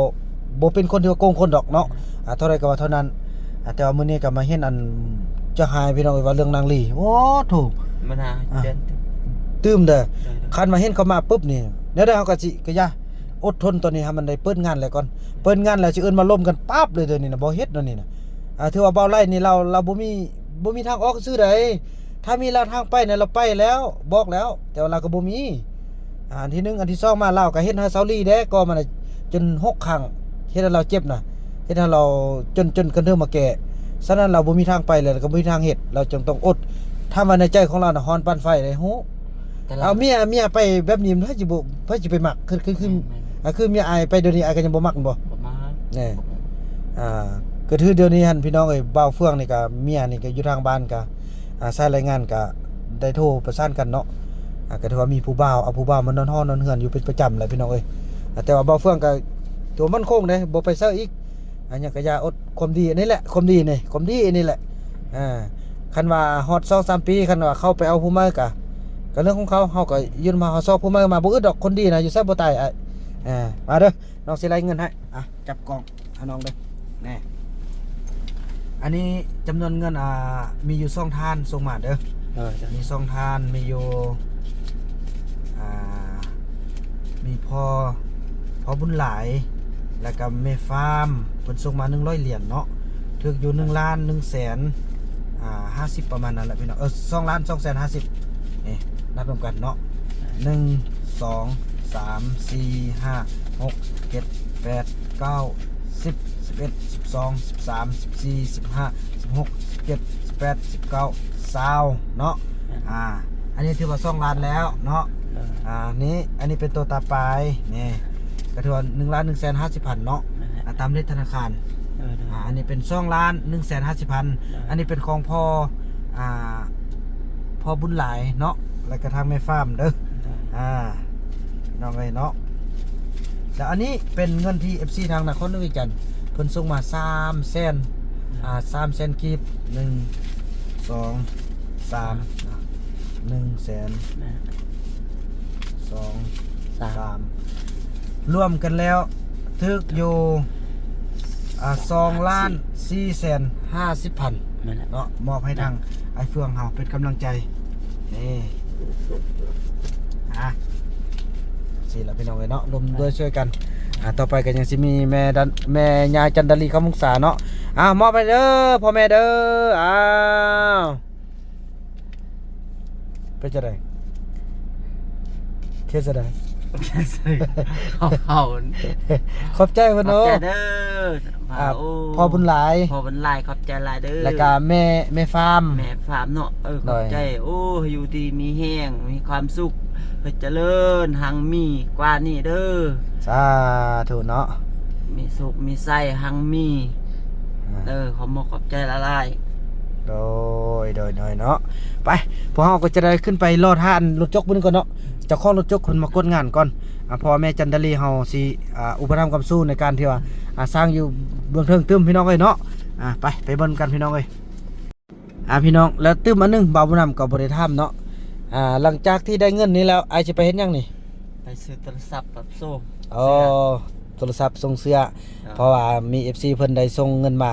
ບໍ່ເປັນຄົນທີ່ວ່າໂກງຄົນດອກເນາະ. ອາ ເທົ່າໃດກໍວ່າເທົ່ານັ້ນ. ອາ ແຕ່ວ່າມື້ນີ້ກໍມາເຫັນອັນ ຈະໃຫ້ພີ່ນ້ອງເອີຍ ວ່າເລື່ອງນາງລີ ໂອ້ໂທ້ ມັນຫາ ອາ ຕື່ມເດີ. ໂດຍ ໂດຍ ຄັນວ່າເຫັນເຂົາມາປຶບນີ້ ແນວໃດເຮົາກໍຊິ ກໍຢ່າ ອົດທົນຕອນນີ້ໃຫ້ມັນໄດ້ເປີດງານແລ້ວກ່ອນ. ເປີດງານແລ້ວຊິເອີ້ນມາລົມກັນປັບເລີຍ ດຽວນີ້ນະ ບໍ່ເຮັດດຽວນີ້ນະ. ອາ ຖືວ່າບ່າວໄລ່ນີ້ລາວ ລາວບໍ່ມີ ບໍ່ມີທາງອອກຊື່ໃດ. ຖ້າມີລາວທາງໄປນະ ລາວໄປແລ້ວ ບອກແລ້ວ ແຕ່ວ່າລາວກໍບໍ່ມີ. ອາ ອັນທີໜຶ່ງ ອັນທີສອງມາ ລາວກໍເຮັດໃຫ້ສາວລີແດ່ ກໍມານະ ຈົນຫົກຄັ້ງ ເຮັດໃຫ້ລາວເຈັບນະ ເຮັດໃຫ້ລາວຈົນ ຈົນກະເດີມາແກ່. ສະນັ້ນລາວບໍ່ມີທາງໄປແລ້ວ ລາວກໍບໍ່ມີທາງເຮັດ ລາວຈຶ່ງຕ້ອງອົດ. ຖ້າວ່າໃນໃຈຂອງລາວນະ ຮ້ອນປານໄຟເດ້ ຮູ້. ເອົາເມຍ ເມຍໄປແບບນີ້ ໃຜຊິບໍ່ ໃຜຊິໄປມັກ? ຄື ຄື ຄື ອືມ ອາ ຄືເມຍອ້າຍໄປດຽວນີ້ ອ້າຍກໍຍັງບໍ່ມັກແມ່ນບໍ່? ບໍ່ມັກ ແນ່ ບໍ່ມັກ. ອາ ກໍຖືດຽວນີ້ຫັ້ນ ພີ່ນ້ອງເອີຍ ບ່າວເຟືອງນີ້ກໍ ເມຍນີ້ກໍຢູ່ທາງບ້ານກໍ ອາ ສາຍລາຍງານກໍໄດ້ໂທປະສານກັນເນາະ. ອາ ກໍຖືວ່າມີຜູ້ບ່າວ ເອົາຜູ້ບ່າວມານອນຫໍນອນເຮືອນຢູ່ເປັນປະຈຳແຫຼະ ພີ່ນ້ອງເອີຍ. ແຕ່ວ່າບ່າວເຟືອງກໍຕົວໝັ້ນຄົງເດ້ ບໍ່ໄປໃສອີກ. ອັນຫຍັງກໍຢ່າ ອົດ ຄວາມດີອັນນີ້ແຫຼະ ຄວາມດີນີ້ ຄວາມດີອັນນີ້ແຫຼະ. ອ່າ ຄັນວ່າຮອດສອງສາມປີ ຄັນວ່າເຂົາໄປເອົາຜູ້ໃໝ່ກໍ ກໍເລື່ອງຂອງເຂົາ ເຮົາກໍຍື່ນມາ ເຮົາຊອກຜູ້ໃໝ່ມາ ບໍ່ອຶດດອກ ຄົນດີນະ ຢູ່ໃສບໍ່ຕາຍ. ອ່າ ມາເດີ ນ້ອງຊິໄລ່ເງິນໃຫ້. ອ່ະ ຈັບກ້ອງໃຫ້ນ້ອງເດີ ແນ່. ອັນນີ້ຈຳນວນເງິນ ອ່າ ມີຢູ່ສອງທ່ານສົ່ງມາເດີ. ເອີ ມີສອງທ່ານ ມີຢູ່ ອ່າ ມີພໍ່ ພໍ່ບຸນຫຼາຍ ແລ້ວກໍແມ່ຟາມ ເພິ່ນສົ່ງມາໜຶ່ງຮ້ອຍຫຼຽນເນາະ ຖືກຢູ່ໜຶ່ງລ້ານໜຶ່ງແສນ ອ່າ ຫ້າສິບ ປະມານນັ້ນແຫຼະພີ່ນ້ອງ. ເອີ ສອງລ້ານສອງແສນຫ້າສິບ ນີ້ ນັບນຳກັນເນາະ ໜຶ່ງ ສອງ ສາມ ສີ່ ຫ້າ ຫົກ ເຈັດ ແປດ ເກົ້າ ສິບ ສິບເອັດ ສິບສອງ ສິບສາມ ສິບສີ່ ສິບຫ້າ ສິບຫົກ ສິບເຈັດ ສິບແປດ ສິບເກົ້າ ຊາວເນາະ. ອ່າ ອັນນີ້ຖືວ່າສອງລ້ານແລ້ວເນາະ. ອ່າ ນີ້ ອັນນີ້ເປັນໂຕຕາປາຍນີ້ ກໍຖືວ່າໜຶ່ງລ້ານໜຶ່ງແສນຫ້າສິບພັນເນາະ. ອ່າ ຕາມເລກທະນາຄານ. ອ່າ ອັນນີ້ເປັນສອງລ້ານໜຶ່ງແສນຫ້າສິບພັນ. ອັນນີ້ເປັນຂອງພໍ່ ອ່າ ພໍ່ບຸນຫຼາຍເນາະ ແລ້ວກໍທາງແມ່ຟາມເດີ. ອ່າ ນ້ອງເອີຍເນາະ ແລ້ວອັນນີ້ເປັນເງິນທີ່ເອັຟຊີທາງນະຄອນຫຼວງວຽງຈັນ ເພິ່ນສົ່ງມາສາມແສນ ອ່າ ສາມແສນກີບ ໜຶ່ງ ສອງ ສາມ ໜຶ່ງແສນ ສອງ ສາມ ສາມ ລວມກັນແລ້ວຖືກຢູ່ ອ່າ ສອງລ້ານສີ່ແສນຫ້າສິບພັນ ແມ່ນແຫຼະ ເນາະ ມອບໃຫ້ທາງອ້າຍເຟືອງເຮົາເປັນກຳລັງໃຈ. ນີ້ ອ່ະ ຊີ້ລະພີ່ນ້ອງເອີຍເນາະ ລວມດ້ວຍຊ່ວຍກັນ. ອ່າ ຕໍ່ໄປກໍຍັງຊິມີແມ່ດັນ ແມ່ຍາຈັນດາລີຄຳວົງສາເນາະ. ອ່າ ມອບໃຫ້ເດີພໍ່ແມ່ເດີ. ອ້າວ ເປັນຈັ່ງໃດ? ເຮັດຈັ່ງໃດ? ຂອບ ຂອບໃຈເພິ່ນເນາະ ຂອບໃຈເດີ. ອ່າ ໂອ້ ພໍ່ບຸນຫຼາຍ ພໍ່ບຸນຫຼາຍ ຂອບໃຈຫຼາຍເດີ. ແລ້ວກະແມ່ ແມ່ຟາມ ແມ່ຟາມເນາະ. ເອີ ຂອບໃຈ. ໂອ້ ຢູ່ດີມີແຮງ ມີຄວາມສຸກ ໃຫ້ຈະເລີນຮັ່ງມີກວ່ານີ້ເດີ. ສາທຸເນາະ ມີສຸກມີໄຊຮັ່ງມີ ອ່າ ເດີ. ຂໍບອກຂອບໃຈຫຼາຍໆ. ໂດຍ ໂດຍ ໂດຍເນາະ. ໄປ ພວກເຮົາກໍຈະໄດ້ຂຶ້ນໄປລໍຖ້າລົດຈົກເພິ່ນກ່ອນເນາະ ເຈົ້າຂອງລົດຈົກເພິ່ນມາກວດງານກ່ອນ. ອ່າ ເພາະວ່າແມ່ຈັນດາລີເຮົາຊິ ອ່າ ອຸປະຖຳຄ້ຳຊູໃນການທີ່ວ່າ ອ່າ ສ້າງຢູ່ເບື້ອງເທິງຕື່ມ ພີ່ນ້ອງເອີຍເນາະ. ອ່າ ໄປ ໄປເບິ່ງກັນ ພີ່ນ້ອງເອີຍ. ອ່າ ພີ່ນ້ອງ ແລ້ວຕື່ມອັນໜຶ່ງ ບ່າວບຸນນຳກໍບໍ່ໄດ້ຖາມເນາະ. ອ່າ ຫຼັງຈາກທີ່ໄດ້ເງິນນີ້ແລ້ວ ອ້າຍຊິໄປເຮັດຫຍັງນີ້? ໄປຊື້ໂທລະສັບກັບໂສ້ ອໍ ເສື້ອ ໂທລະສັບ ສົ່ງເສື້ອ. ເອີ ເພາະວ່າມີເອັຟຊີເພິ່ນໄດ້ສົ່ງເງິນມາ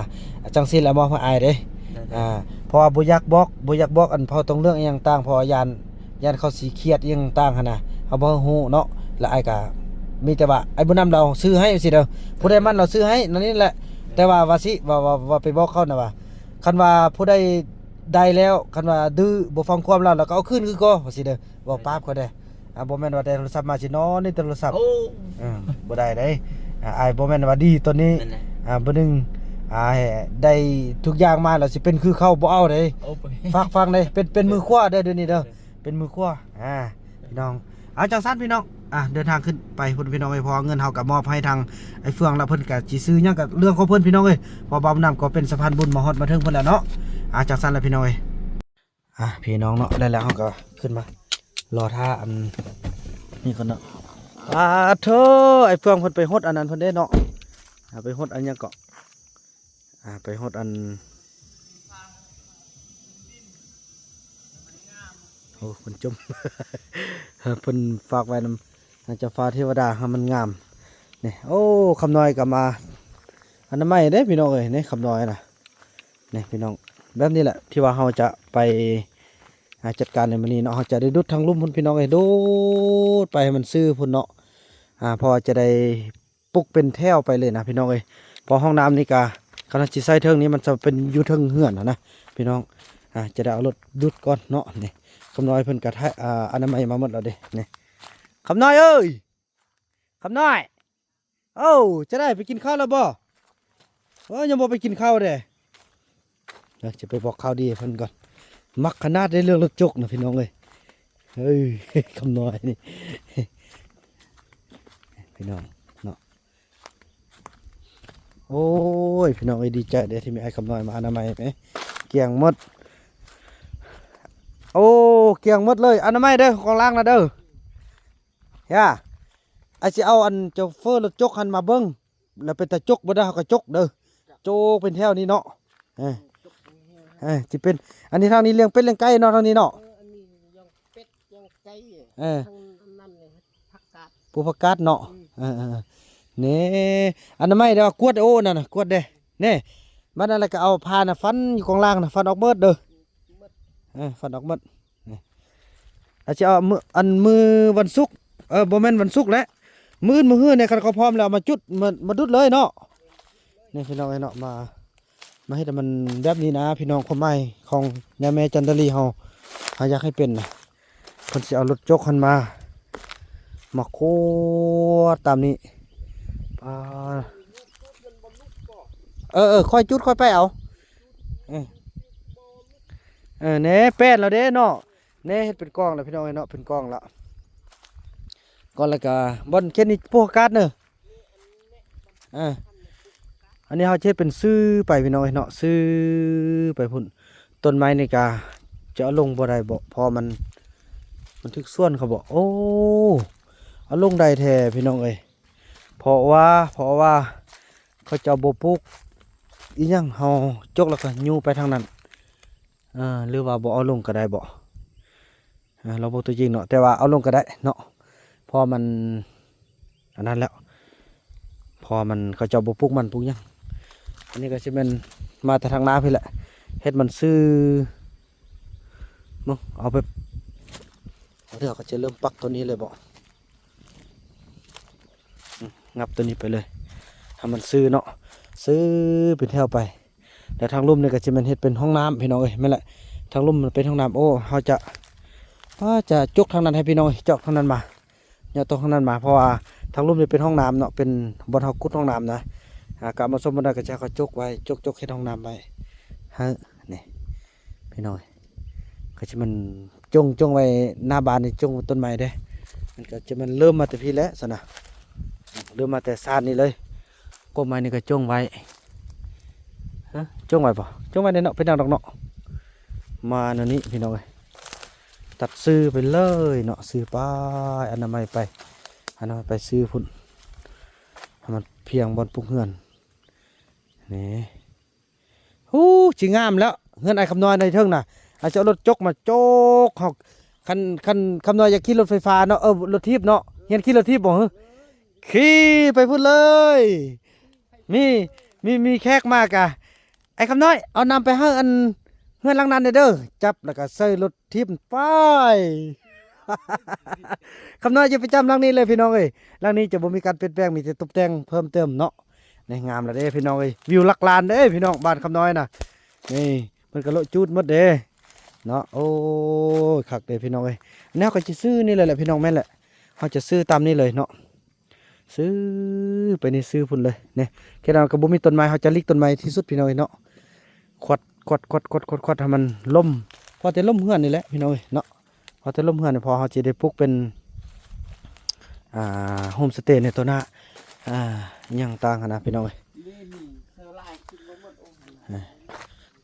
ຈັ່ງຊີ້ລະມອບໃຫ້ອ້າຍເດ້. ໄດ້ໆ ອ່າ ເພາະວ່າບໍ່ຢາກບອກ ບໍ່ຢາກບອກອັນເຜົ່າຕົງເລື່ອງອີ່ຫຍັງຕ່າງ ເພາະວ່າຢ້ານ ຢ້ານເຂົາຊິຄຽດອີ່ຫຍັງຕ່າງຫັ້ນນະ ເຮົາບໍ່ຮູ້ເນາະ. ແລ້ວອ້າຍກະມີແຕ່ວ່າອ້າຍບຸນນຳລາວຊື້ໃຫ້ຊີ້ເດີ ຜູ້ໃດໝັ້ນລາວຊື້ໃຫ້ນັ້ນນີ້ແຫຼະ. ແຕ່ວ່າ ວ່າຊິ ວ່າ ວ່າ ວ່າໄປບອກເຂົານະວ່າ ຄັນວ່າຜູ້ໃດໄດ້ແລ້ວ ຄັນວ່າດື້ບໍ່ຟັງຄວາມລາວ ລາວກໍເອົາຄືນຄືເກົ່າ ວ່າຊີ້ເດີ. ເວົ້າປາບເຂົາແດ່. ອ່າ ບໍ່ແມ່ນວ່າໄດ້ໂທລະສັບມາຊິນອນໃນໂທລະສັບ. ໂອ້ ເອີ ບໍ່ໄດ້ເດ້. ອ່າ ອ້າຍບໍ່ແມ່ນວ່າດີຕອນນີ້. ແມ່ນແຫຼະ. ອ່າ ບໍ່ໜຶ່ງ ອ່າ ໄດ້ທຸກຢ່າງມາແລ້ວຊິເປັນຄືເຂົາ ບໍ່ເອົາເດ້. ໂອ້ ຝາກຟັງເດ້. ເປັນ ເປັນມືຂວາເດີ ດຽວນີ້ເດີ. ເປັນມືຂວາ. ອ່າ ພີ່ນ້ອງ ເອົາ ຈັ່ງຊັ້ນພີ່ນ້ອງ ອ່າ ເດີນທາງຂຶ້ນໄປພຸ້ນພີ່ນ້ອອງເອີຍ. ເພາະວ່າເງິນເຮົາກໍມອບໃຫ້ທາງອ້າຍເຟືອງແລ້ວ ເພິ່ນກໍຊິຊື້ຫຍັງກໍເລື່ອງຂອງເພິ່ນ ພີ່ນ້ອງເອີຍ. ເພາະວ່າບຸນນຳກໍເປັນສະພານບຸນມາຮອດມາເຖິງພຸ້ນແລ້ວເນາະ. ອ່າ ຈັ່ງຊັ້ນລະພີ່ນ້ອງເອີຍ. ອ່າ ພີ່ນ້ອງເນາະ ແລ້ວ ແລ້ວເຮົາກໍຂຶ້ນມາລໍຖ້າອັນນີ້ກ່ອນເນາະ. ອາໂທ ອ້າຍເຟືອງເພິ່ນໄປຫົດອັນນັ້ນເພິ່ນເດ້ເນາະ. ອ່າ ໄປຫົດອັນຫຍັງເກາະ ອ່າ ໄປຮອດອັນ ໂອ້ ເພິ່ນຈົ່ມ ເພິ່ນຝາກໄວ້ນຳເຈົ້າຟ້າເທວະດາໃຫ້ມັນງາມ. ນີ້ ໂອ້ ຄຳນ້ອຍກໍມາອະນາໄມເດ້ພີ່ນ້ອງເອີຍ. ນີ້ ຄຳນ້ອຍນະ ນີ້ພີ່ນ້ອງ ແບບນີ້ແຫຼະທີ່ວ່າເຮົາຈະໄປ ອ່າ ຈັດການໃນມື້ນີ້ເນາະ. ເຮົາຈະໄດ້ດຸດທາງລຸ່ມພຸ້ນພີ່ນ້ອງເອີຍ ດຸດໄປໃຫ້ມັນຊື່ພຸ້ນເນາະ. ອ່າ ເພາະວ່າຈະໄດ້ ປຸກເປັນແຖວໄປເລີຍນະພີ່ນ້ອງເອີຍ. ເພາະຫ້ອງນ້ຳນີ້ກະ ຄັນເຮົາຊິໃສ່ເທິງນີ້ ມັນຈະເປັນຢູ່ເທິງເຮືອນຫັ້ນນະພີ່ນ້ອງ. ອ່າ ຈະໄດ້ເອົາລົດດຸດກ່ອນເນາະ. ນີ້ ຄຳນ້ອຍເພິ່ນກະ ອ່າ ອະນາໄມມາໝົດແລ້ວເດ້. ນີ້ ຄຳນ້ອຍເອີຍ ຄຳນ້ອຍ ໂອ້ ຈະໄດ້ໄປກິນເຂົ້າແລ້ວບໍ່? ເອີ ຍັງບໍ່ໄປກິນເຂົ້າເດ້. ເອີ ຈະໄປບອກຂ່າວດີໃຫ້ເພິ່ນກ່ອນ. ມັກຂະໜາດໃດເລື່ອງລົດຈົກນະພີ່ນ້ອງເອີຍ. ເອີຍ ຄຳນ້ອຍນີ້ ພີ່ນ້ອງເນາະ. ໂອ້ຍ ພີ່ນ້ອງເອີຍ ດີໃຈເດ້ທີ່ມີອ້າຍຄຳນ້ອຍມາອະນາໄມແໝ. ກ້ຽງໝົດ ໂອ້ ກ້ຽງໝົດເລີຍ. ອະນາໄມເດີ ຂອງລ້າງນະເດີ. ຢ່າ ອ້າຍຊິເອົາອັນໂຈເຟີລົດຈົກຫັ້ນມາເບິ່ງ ແລ້ວເປັນຕາຈົກບໍ່ໄດ້ ເຮົາກໍຈົກເດີ ໂຈກເປັນແຖວນີ້ເນາະ. ເອີ ເອີ ຊິເປັນ ອັນນີ້ທາງນີ້ລ້ຽງເປັດລ້ຽງໄກ່ເນາະ ທາງນີ້ເນາະ ເອີ ອັນນີ້ຍັງເປັດຍັງໄກ່ ເອີ ທາງນັ້ນນີ້ຜັກກາດ ປູກຜັກກາດເນາະ ອືມ ເອີໆໆ ນີ້ ອັນນັ້ນໄມ້ເດ້ ກວດ ໂອ້ ນັ້ນນະ ກວດເດ້ ນີ້ ບັດນັ້ນແລ້ວກໍເອົາຜ້ານະຟັນຢູ່ຂ້າງລ່າງນະ ຟັນອອກເບິດເດີ ເອີ ຟັນອອກເບິດ. ນີ້ ອາດຈະເອົາມື້ ອັນມື້ວັນສຸກ ເອີ ບໍ່ແມ່ນວັນສຸກແຫຼະ ມື້ອື່ນມື້ຮືນີ້ ຄັນເຂົາພ້ອມແລ້ວ ເອົາມາຈຸດ ມາ ມາດຸດເລີຍເນາະ. ນີ້ພີ່ນ້ອງເອີຍເນາະ ມາ ມາເຮັດໃຫ້ມັນແບບນີ້ນະພີ່ນ້ອງ. ຄວາມໝາຍຂອງຍາແມ່ຈັນດາລີເຮົາ ເຮົາຢາກໃຫ້ເປັນນະ ເພິ່ນຊິເອົາລົດຈົກຫັ້ນມາ ມາຂວດຕາມນີ້ ປາ ເອີໆ ຂ້ອຍຈຸດ ຂ້ອຍໄປເອົາ ເອີ ເອີ ແນ່ ແປ້ນແລ້ວເດ້ເນາະ ແນ່ ເຮັດເປັນກ້ອງແລ້ວພີ່ນ້ອງເອີຍເນາະ ເປັນກ້ອງລະ ກ້ອງ ແລ້ວກະບ່ອນເຂດນີ້ປູກຜັກກາດເນີ ເອີ ອັນນີ້ເຮົາຈະເຮັດເປັນຊື່ໄປພີ່ນ້ອງເອີຍເນາະ ຊື່ໄປພຸ້ນ. ຕົ້ນໄມ້ນີ້ກະຈະເອົາລົງບໍ່ໄດ້ບໍ ເພາະມັນ ມັນຖືກສວນເຂົາບໍ ໂອ້ ເອົາລົງໄດ້ແທ້ພີ່ນ້ອງເອີຍ ເພາະວ່າ ເພາະວ່າເຂົາເຈົ້າບໍ່ປູກອີ່ຫຍັງ ເຮົາຈົກແລ້ວກໍຍູ້ໄປທາງນັ້ນ ເອີ ຫຼືວ່າບໍ່ເອົາລົງກໍໄດ້ບໍ ເອີ ລອງເບິ່ງຕົວຈິງເນາະ ແຕ່ວ່າເອົາລົງກໍໄດ້ເນາະ ເພາະວ່າມັນອັນນັ້ນແລ້ວ ເພາະວ່າມັນ ເຂົາເຈົ້າບໍ່ປູກມັນປູກຫຍັງ. ອັນນີ້ກໍຊິແມ່ນມາແຕ່ທາງໜ້າພີ້ແຫຼະ ເຮັດມັນຊື່ ເບິ່ງ ເອົາແບບ ເອົາເທື່ອ ເຂົາຈະເລີ່ມປັກຕົວນີ້ເລີຍບໍ ອືມ ຫຍັບຕົວນີ້ໄປເລີຍ ໃຫ້ມັນຊື່ເນາະ ຊື່ເປັນແຖວໄປ. ແລ້ວທາງລຸ່ມນີ້ກໍຊິແມ່ນເຮັດເປັນຫ້ອງນ້ຳພີ່ນ້ອງເອີຍ ແມ່ນແຫຼະ ທາງລຸ່ມມັນເປັນຫ້ອງນ້ຳ. ໂອ້ ເຮົາຈະ ເຮົາຈະຈົກທາງນັ້ນໃຫ້ພີ່ນ້ອງເອີຍ ຈອກທາງນັ້ນມາ ເຍາະຕົກທາງນັ້ນມາ ເພາະວ່າທາງລຸ່ມນີ້ເປັນຫ້ອງນ້ຳເນາະ ເປັນບ່ອນເຮົາຂຸດຫ້ອງນ້ຳນະ ອາ ກະມາຊົມບໍ່ໄດ້ ກໍຈະເຂົາຈົກໄວ້ ຈົກ ຈົກເຮັດຫ້ອງນ້ຳໄວ້ ເຮີ້ ນີ້ ພີ່ນ້ອງເອີຍ ກໍຈະແມ່ນຈົ່ງ ຈົ່ງໄວ້ໜ້າບ້ານນີ້ ຈົ່ງຕົ້ນໄມ້ເດ້ ມັນກໍຈະແມ່ນເລີ່ມມາແຕ່ພີ້ແຫຼະຊັ້ນນະ ເລີ່ມມາແຕ່ຊານນີ້ເລີຍ ກົກໄມ້ນີ້ກໍຈົ່ງໄວ້ ຮະ ຈົ່ງໄວ້ບໍ່ ຈົ່ງໄວ້ແດ່ເນາະ ເປັນຫຍັງດອກເນາະ. ມາແນວນີ້ພີ່ນ້ອງເອີຍ ຕັດຊື່ໄປເລີຍເນາະ ຊື່ໄປ ອະນາໄມໄປ ອະນາໄມໄປຊື່ພຸ້ນ ໃຫ້ມັນພຽງບ່ອນປຸກເຮືອນ ນີ້. ໂອ້ ຊິງາມແລ້ວ ເຮືອນອ້າຍຄຳນ້ອຍໃນເທິງນະ ອາດຈະເອົາລົດຈົກມາຈົກເຮົາ ຄັນ ຄັນຄຳນ້ອຍຢາກຂີ່ລົດໄຟຟ້າເນາະ ເອີ ລົດຖີບເນາະ ຮຽນຂີ່ລົດຖີບບໍ່ ຮະ ຂີ່ໄປພຸ້ນເລີຍ. ມີ ມີ ມີແຂກມາກະ ອ້າຍຄຳນ້ອຍ ເອົານ້ຳໄປໃຫ້ອັນເຮືອນຫຼັງນັ້ນແດ່ເດີ ຈັບແລ້ວກະໃສ່ລົດ ທີບໄປ ຄຳນ້ອຍຈະໄປຈຳຫຼັງນີ້ເລີຍພີ່ນ້ອງເອີຍ ຫຼັງນີ້ຈະບໍ່ມີການປ່ຽນແປງ ມີແຕ່ຕົບແຕ່ງເພີ່ມເຕີມເນາະ. ນີ້ງາມແລ້ວເດ້ພີ່ນ້ອງເອີຍ ວິວຫຼັກລ້ານເດ້ພີ່ນ້ອງ ບ້ານຄຳນ້ອຍນະ ນີ້ເພິ່ນກະໂລະຈູດໝົດເດ້ເນາະ. ໂອ້ຍ ຄັກເດ້ພີ່ນ້ອງເອີຍ ແນວກໍຈະຊື້ນີ້ເລີຍແຫຼະພີ່ນ້ອງ ແມ່ນແຫຼະ ເຮົາຈະຊື້ຕາມນີ້ເລີຍເນາະ. ຊື້ໄປນີ້ ຊື້ພຸ້ນເລີຍນີ້ ເຂດນັ້ນກໍບໍ່ມີຕົ້ນໄມ້ ເຮົາຈະຫຼີກຕົ້ນໄມ້ທີ່ສຸດພີ່ນ້ອງເອີຍເນາະ. ຄວັດ ຄວັດ ຄວັດ ຄວັດ ຄວັດ ຄວັດໃຫ້ມັນລົ້ມ ພໍແຕ່ລົ້ມເຮືອນນີ້ແຫຼະພີ່ນ້ອງເອີຍເນາະ ພໍແຕ່ລົ້ມເຮືອນນີ້ ພໍເຮົາຊິໄດ້ປຸກເປັນ ອ່າ ໂຮມສະເຕໃນໂຕໜ້າ ອ່າ ຫຍັງຕ່າງຫັ້ນນະພີ່ນ້ອງເອີຍ.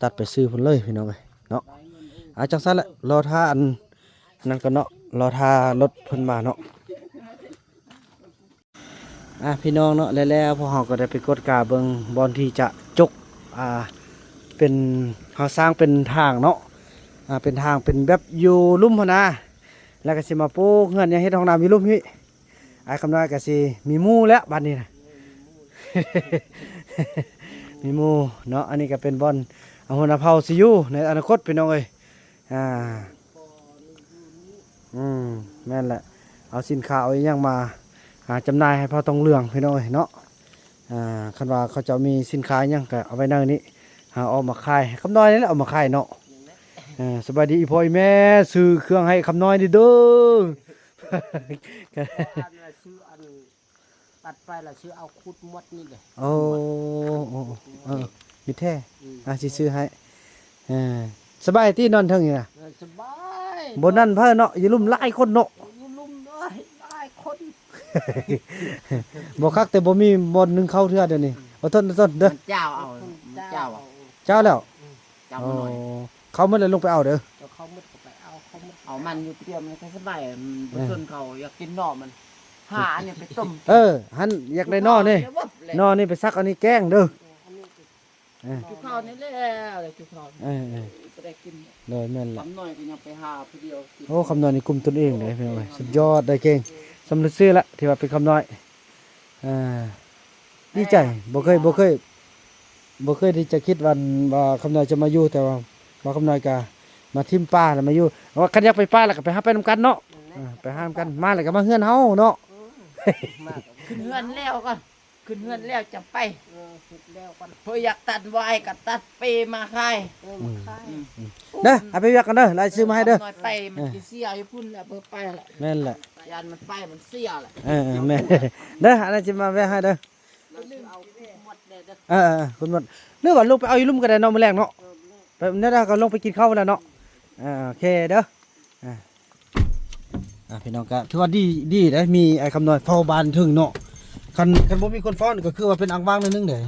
ຕັດໄປຊື້ພຸ້ນເລີຍພີ່ນ້ອງເອີຍເນາະ. ອ່າ ຈັ່ງຊັ້ນແຫຼະ ລໍຖ້າອັນນັ້ນກ່ອນເນາະ ລໍຖ້າລົດເພິ່ນມາເນາະ. ອ່າ ພີ່ນ້ອງເນາະ ແລ້ວ ແລ້ວພວກເຮົາກໍໄດ້ໄປກວດກາເບິ່ງບ່ອນທີ່ຈະຈົກ ອ່າ ເປັນ ເຮົາສ້າງເປັນທາງເນາະ ອ່າ ເປັນທາງ ເປັນແບບຢູ່ລຸ່ມຫັ້ນນະ ແລ້ວກໍຊິມາປູກເຮືອນຫຍັງ ເຮັດຫ້ອງນ້ຳຢູ່ລຸ່ມນີ້. ອ້າຍຄຳນ້ອຍກໍຊິມີໝູ່ແລ້ວບັດນີ້ນະ ມີໝູ່ເນາະ. ອັນນີ້ກໍເປັນບ່ອນຫົວໜ້າເຜົ່າຊິຢູ່ໃນອະນາຄົດ ພີ່ນ້ອງເອີຍ. ອ່າ ອືມ ແມ່ນແຫຼະ ເອົາສິນຄ້າເອົາອີ່ຫຍັງມາ ອ່າ ຈຳໜ່າຍໃຫ້ເຜົ່າຕອງເຫຼືອງ ພີ່ນ້ອງເອີຍເນາະ. ອ່າ ຄັນວ່າເຂົາເຈົ້າມີສິນຄ້າອີ່ຫຍັງກໍເອົາໄວ້ໃນນີ້ ຫາເອົາມາຂາຍ ຄຳນ້ອຍນີ້ແຫຼະເອົາມາຂາຍເນາະ. ເອີ ສະບາຍດີອີ່ພໍ່ອີ່ແມ່ ຊື້ເຄື່ອງໃຫ້ຄຳນ້ອຍນີ້ເດີ. ຕັດໄປລະຊິເອົາຂຸດໝົດນີ້ເດ້. ໂອ້ ໂອ້ ເອີ ມີແທ້ ອືມ ອ່າ ຊິຊື້ໃຫ້. ເອີ ສະບາຍຕິ ນອນເທິງນີ້ນະ? ເອີ ສະບາຍ ບໍ່ນັ້ນເພີ້ເນາະ ຢູ່ລຸ່ມຫຼາຍຄົນເນາະ ຢູ່ລຸ່ມຫຼາຍ ຫຼາຍຄົນ. ບໍ່ຄັກແຕ່ບໍ່ມີບ່ອນໜຶ່ງເຂົ້າເທື່ອດຽວນີ້. ອືມ ອົດທົນ ອົດທົນເດີ ມັນຈ້າວເອົາ ມັນຈ້າວເອົາ ຈ້າວແລ້ວ. ອືມ ຈ້າວ ໂອ້ ມາໜ້ອຍ ເຂົ້າໝົດແລ້ວລົງໄປເອົາເດີ ເຈົ້າເຂົ້າໝົດກໍໄປເອົາ ເຂົ້າໝົດ ເອົາມັນຢູ່ຜູ້ດຽວ ມັນກໍສະບາຍ ມັນບໍ່ ເອີ ສົນເຂົາ ຢາກກິນໜໍ່ມັນ. ຫາອັນນີ້ໄປຕົ້ມ ເອີ ຫັ້ນ ຢາກໄດ້ໜໍ່ນີ້ ໜໍ່ນີ້ໄປສັກ ອັນນີ້ແກງເດີ. ເອີ ກິນເຂົ້ານີ້ແລ້ວ ກິນເຂົ້າ ເອີໆ ບໍ່ໄດ້ກິນ ໂດຍ ແມ່ນລະ ຄຳນ້ອຍກໍຍັງໄປຫາຜູ້ດຽວກິນ. ໂອ້ ຄຳນ້ອຍນີ້ກຸ້ມຕົນເອງເດ້ພີ່ນ້ອງເອີຍ ສຸດຍອດເດ້ເກັ່ງ ສົມແລ້ວຊື່ລະທີ່ວ່າເປັນຄຳນ້ອຍ. ອ່າ ດີໃຈ ບໍ່ເຄີຍ ບໍ່ເຄີຍ ບໍ່ເຄີຍທີ່ຈະຄິດວ່າ ວ່າຄຳນ້ອຍຈະມາຢູ່ ແຕ່ວ່າ ວ່າຄຳນ້ອຍກະມາຖິ້ມປາແລ້ວມາຢູ່ ວ່າຄັນຢາກໄປປ່າແລ້ວກໍໄປຫາໄປນຳກັນເນາະ. ເອີ ໄປຫານຳກັນ ມາແລ້ວກໍມາເຮືອນເຮົາເນາະ. ເອີ ມາ ຂຶ້ນເຮືອນແລ້ວກ່ອນ ຂຶ້ນເຮືອນແລ້ວຈັ່ງໄປ. ເອີ ເຮັດແລ້ວກ່ອນ ເພິ່ນຢາກຕັດຫວາຍກໍຕັດເປມາຂາຍ. ເອີ ມາຂາຍ ອືມ ເດີ ເອົາໄປວຽກກັນເດີ ລາຍຊື່ມາໃຫ້ເດີ. ໜ້ອຍໄປມັນຊິເສຍຢູ່ພຸ້ນແຫຼະ ເພິ່ນໄປແຫຼະ. ແມ່ນແຫຼະ ຢ້ານມັນໄປມັນເສຍແຫຼະ. ເອີໆ ແມ່ນເດີ ອັນນັ້ນຊິມາແວະໃຫ້ເດີ. ເອີໆ ຄຸນໝົດ ຫຼືວ່າລົງໄປເອົາຢູ່ລຸ່ມກໍໄດ້ເນາະ ມື້ແລງເນາະ. ເອີ ແນວໃດກໍລົງໄປກິນເຂົ້າແລ້ວເນາະ. ອ່າ ໂອເຄເດີ. ອ່າ ອ່າ ພີ່ນ້ອງ ກໍຖືວ່າດີ ດີເດ້ ມີອ້າຍຄຳນ້ອຍເຝົ້າບ້ານເຖິງເນາະ. ຄັນ ຄັນບໍ່ມີຄົນເຝົ້ານີ້ກໍຄືວ່າເປັນອ່າງວ່າງໜ້ອຍໜຶ່ງເດ້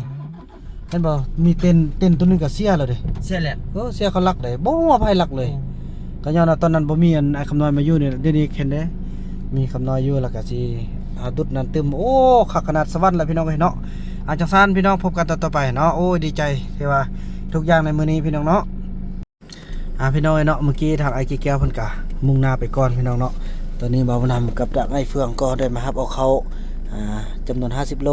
ເຫັນບໍ່? ມີເຕັນ ເຕັນຕົວໜຶ່ງກໍເສຍແລ້ວເດ້. ເສຍແລ້ວ ເອີ ເສຍ ເຂົາລັກເດ້ ບໍ່ຮູ້ວ່າໃຜລັກເລີຍ. ໂອ້ ກໍຍ້ອນວ່າຕອນນັ້ນບໍ່ມີອັນອ້າຍຄຳນ້ອຍມາຢູ່ນີ້ ດຽວນີ້ເຫັນເດ້ ມີຄຳນ້ອຍຢູ່ ແລ້ວກໍຊິຫາດຸດນັ້ນຕື່ມ. ໂອ້ ຄັກຂະໜາດສະຫວັນລະພີ່ນ້ອງເອີຍເນາະ. ອ່າ ຈັ່ງຊັ້ນພີ່ນ້ອງ ພົບກັນຕອນຕໍ່ໄປເນາະ. ໂອ້ຍ ດີໃຈທີ່ວ່າທຸກຢ່າງໃນມື້ນີ້ພີ່ນ້ອງເນາະ. ອ່າ ພີ່ນ້ອງເອີຍເນາະ ເມື່ອກີ້ທາງອ້າຍກີແກ້ວເພິ່ນກະມຸ່ງໜ້າໄປກ່ອນພີ່ນ້ອງເນາະ. ຕອນນີ້ບ່າວບຸນນຳກັບທາງອ້າຍເຟືອງກໍໄດ້ມາຮັບເອົາເຂົ້າ ອ່າ ຈຳນວນຫ້າສິບໂລ